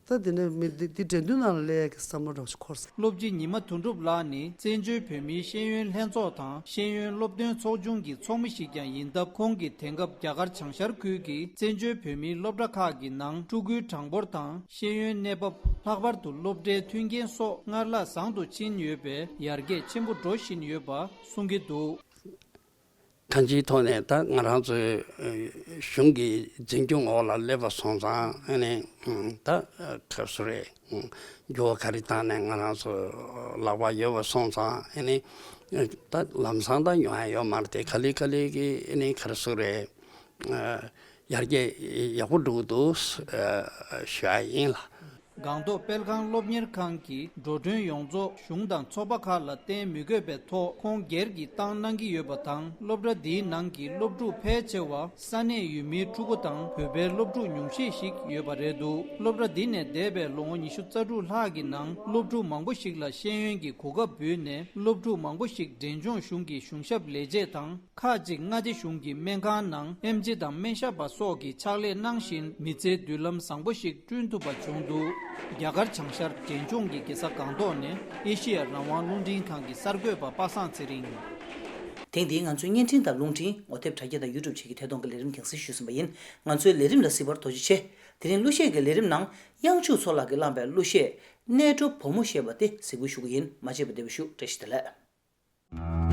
ད་དེ་འདྲ་མི་འདི་འདི་འགྲན་བསྡུར་ནང་ལ་སླེབས་ཀྱི་བསམ་བློ་འདྲ་བ་ཞིག་འཁོར་སོང་། སློབ་སྤྱི་ཉི་མ་དོན་གྲུབ་ལགས་ནི་བཙན་བྱོལ་བོད་མིའི་ཤེས་ཡོན་ལྷན་ཚོགས་དང་ཤེས་ཡོན་སློབ་སྟོན་ཚོགས་ཆུང་གི་ཚོགས་མི་ཞིག་ཀྱང་ཡིན་སྟབས། ཁོང་གིས་དེང་སྐབས་རྒྱ་གར་བྱང་ཤར་ཁུལ་གྱི་བཙན་བྱོལ་བོད་མིའི་སློབ་གྲྭ་ཁག་གི་ནང་ཕྲུ་གུའི་གྲངས་འབོར་དང་ཤེས་ཡོན་གནས་བབ། ལྷག་པར་དུ་སློབ་གྲྭའི་མཐུན་རྐྱེན་སོགས་སྔར་ལྷག་བཟང་དུ་ཕྱིན་ཡོད་པས། ཡར་རྒྱས་ཆེན་པོ་འགྲོ་བཞིན་ཡོད་པ་གསུང་གི་འདུག་གང་ཅིའི་ཐོག་ནས་ད་ང་རང་ཚོའི་ཨ་གཞུང་གི་འཛིན་སྐྱོང་འོག་ལ་སླེབས་པ་སོང་ཙང་། ཨ་ནི་ཨ་ད་ཨ་ག་རེ་ཟེར་རེད། ཨ་འགྱུར་བ་ག་རེ་བཏང་ནས་ང་རང་ཚོ་ལག་པ་ཡོད་པ་སོང་ཙང་། ཨ་ནི་ཨ་ད་ལམ་སང་ད་ཡོང་ཡ་ཡོད་མ་རེད་དེ། ག་ལེ་ག་ལེ་གི་ཨ་ནི་ག་རེ་ཟེར་རེད། ཨ་ཡར་རྒྱས་ཡག་པོ་འགྲོ་གི་འདུག་ཨ་ཞུ་ཡ་ཡིན་ལགས། སྒང་ཏོག་དཔལ་ཁང་སློབ་གཉེར་ཁང་གི་འགྲོ་གྲོན་ཡོངས་རྫོགས་གཞུང་དང་ཚོགས་པ་ཁག་ལ་བརྟེན་མི་དགོས་པའི་ཐོག་ཁོང་སྒེར་གྱིས་བཏང་གནང་གི་ཡོད་པ་དང་། སློབ་གྲྭ་འདིའི་ནང་གི་སློབ་ཕྲུག་ཕལ་ཆེ་བ་ས་གནས་ཡུལ་མིའི་ཕྲུ་གུ་དང་བོད་པའི་སློབ་ཕྲུག་ཉུང་ཤས་ཤིག་ཡོད་པ་རེད་འདུག་སློབ་གྲྭ་འདི་ནས་འདས་པའི་ལོ་ངོ་ཉི་ཤུ་རྩ་དྲུག་ལྷག་གི་ནང་སློབ་ཕྲུག་མང་པོ་ཞིག་ལ་ཤེས་ཡོན་གྱི་གོ་སྐབས་འབུལ་ནས། སློབ་ཕྲུག་མང་པོ་ཞིག་འབྲས་ལྗོངས་གཞུང་གི་གཞུང་ཞབས་ལས་བྱེད་དང་། ཁག་ཅིག་མངའ་སྡེ་གཞུང་གི་སྨན་ཁང་ནང་ཨེམ་ཆི་དང་སྨན་ཞབས་པ་སོགས་ཀྱི་ཕྱག་ལས་གནང་བཞིན། མི་ཚེའི་མདུན་ལམ་བཟང་པོ་ཞིག་བསྐྲུན་ཐུབ་པ་བྱུང་འདུག་རྒྱ་གར་བྱང་ཤར་འབྲས་ལྗོངས་ཀྱི་རྒྱལ་ས་སྒང་ཏོག་ནས་ཨེ་ཤེ་ཡ་རང་དབང་རླུང་འཕྲིན་ཁང་གི་གསར་འགོད་པ་པ་སངས་ཚེ་རིང་། ཐེངས་འདིའི་ང་ཚོའི་བརྙན་འཕྲིན་དང་རླུང་འཕྲིན་ངོ་དེབ་དྲ་རྒྱ་དང་ཡུ་ཊུབ་བཅས་ཀྱི་ཐད་གཏོང་གི་ལས་རིམ་རྒྱང་སྲིང་ཞུས་ཟིན་པ་ཡིན། ང་ཚོའི་ལས་རིམ་ལ་གཟིགས་པར་ཐུགས་རྗེ་ཆེ། དེ་རིང་གླུ་གཞས་ཀྱི་ལས་རིམ་ནང་དབྱངས་ཕྱུག་མཚོ་ལགས་ཀྱིས་བླངས་པའི་གླུ་གཞས་གནས་གྲོགས་བུ་མོ་ཞེས་པ་དེ་གཟིགས་འབུལ་ཞུ་གི་ཡིན། མ་བརྗེད་པར་བསྡད་པ་ཞུ། བཀྲ་ཤིས་བདེ་ལེགས།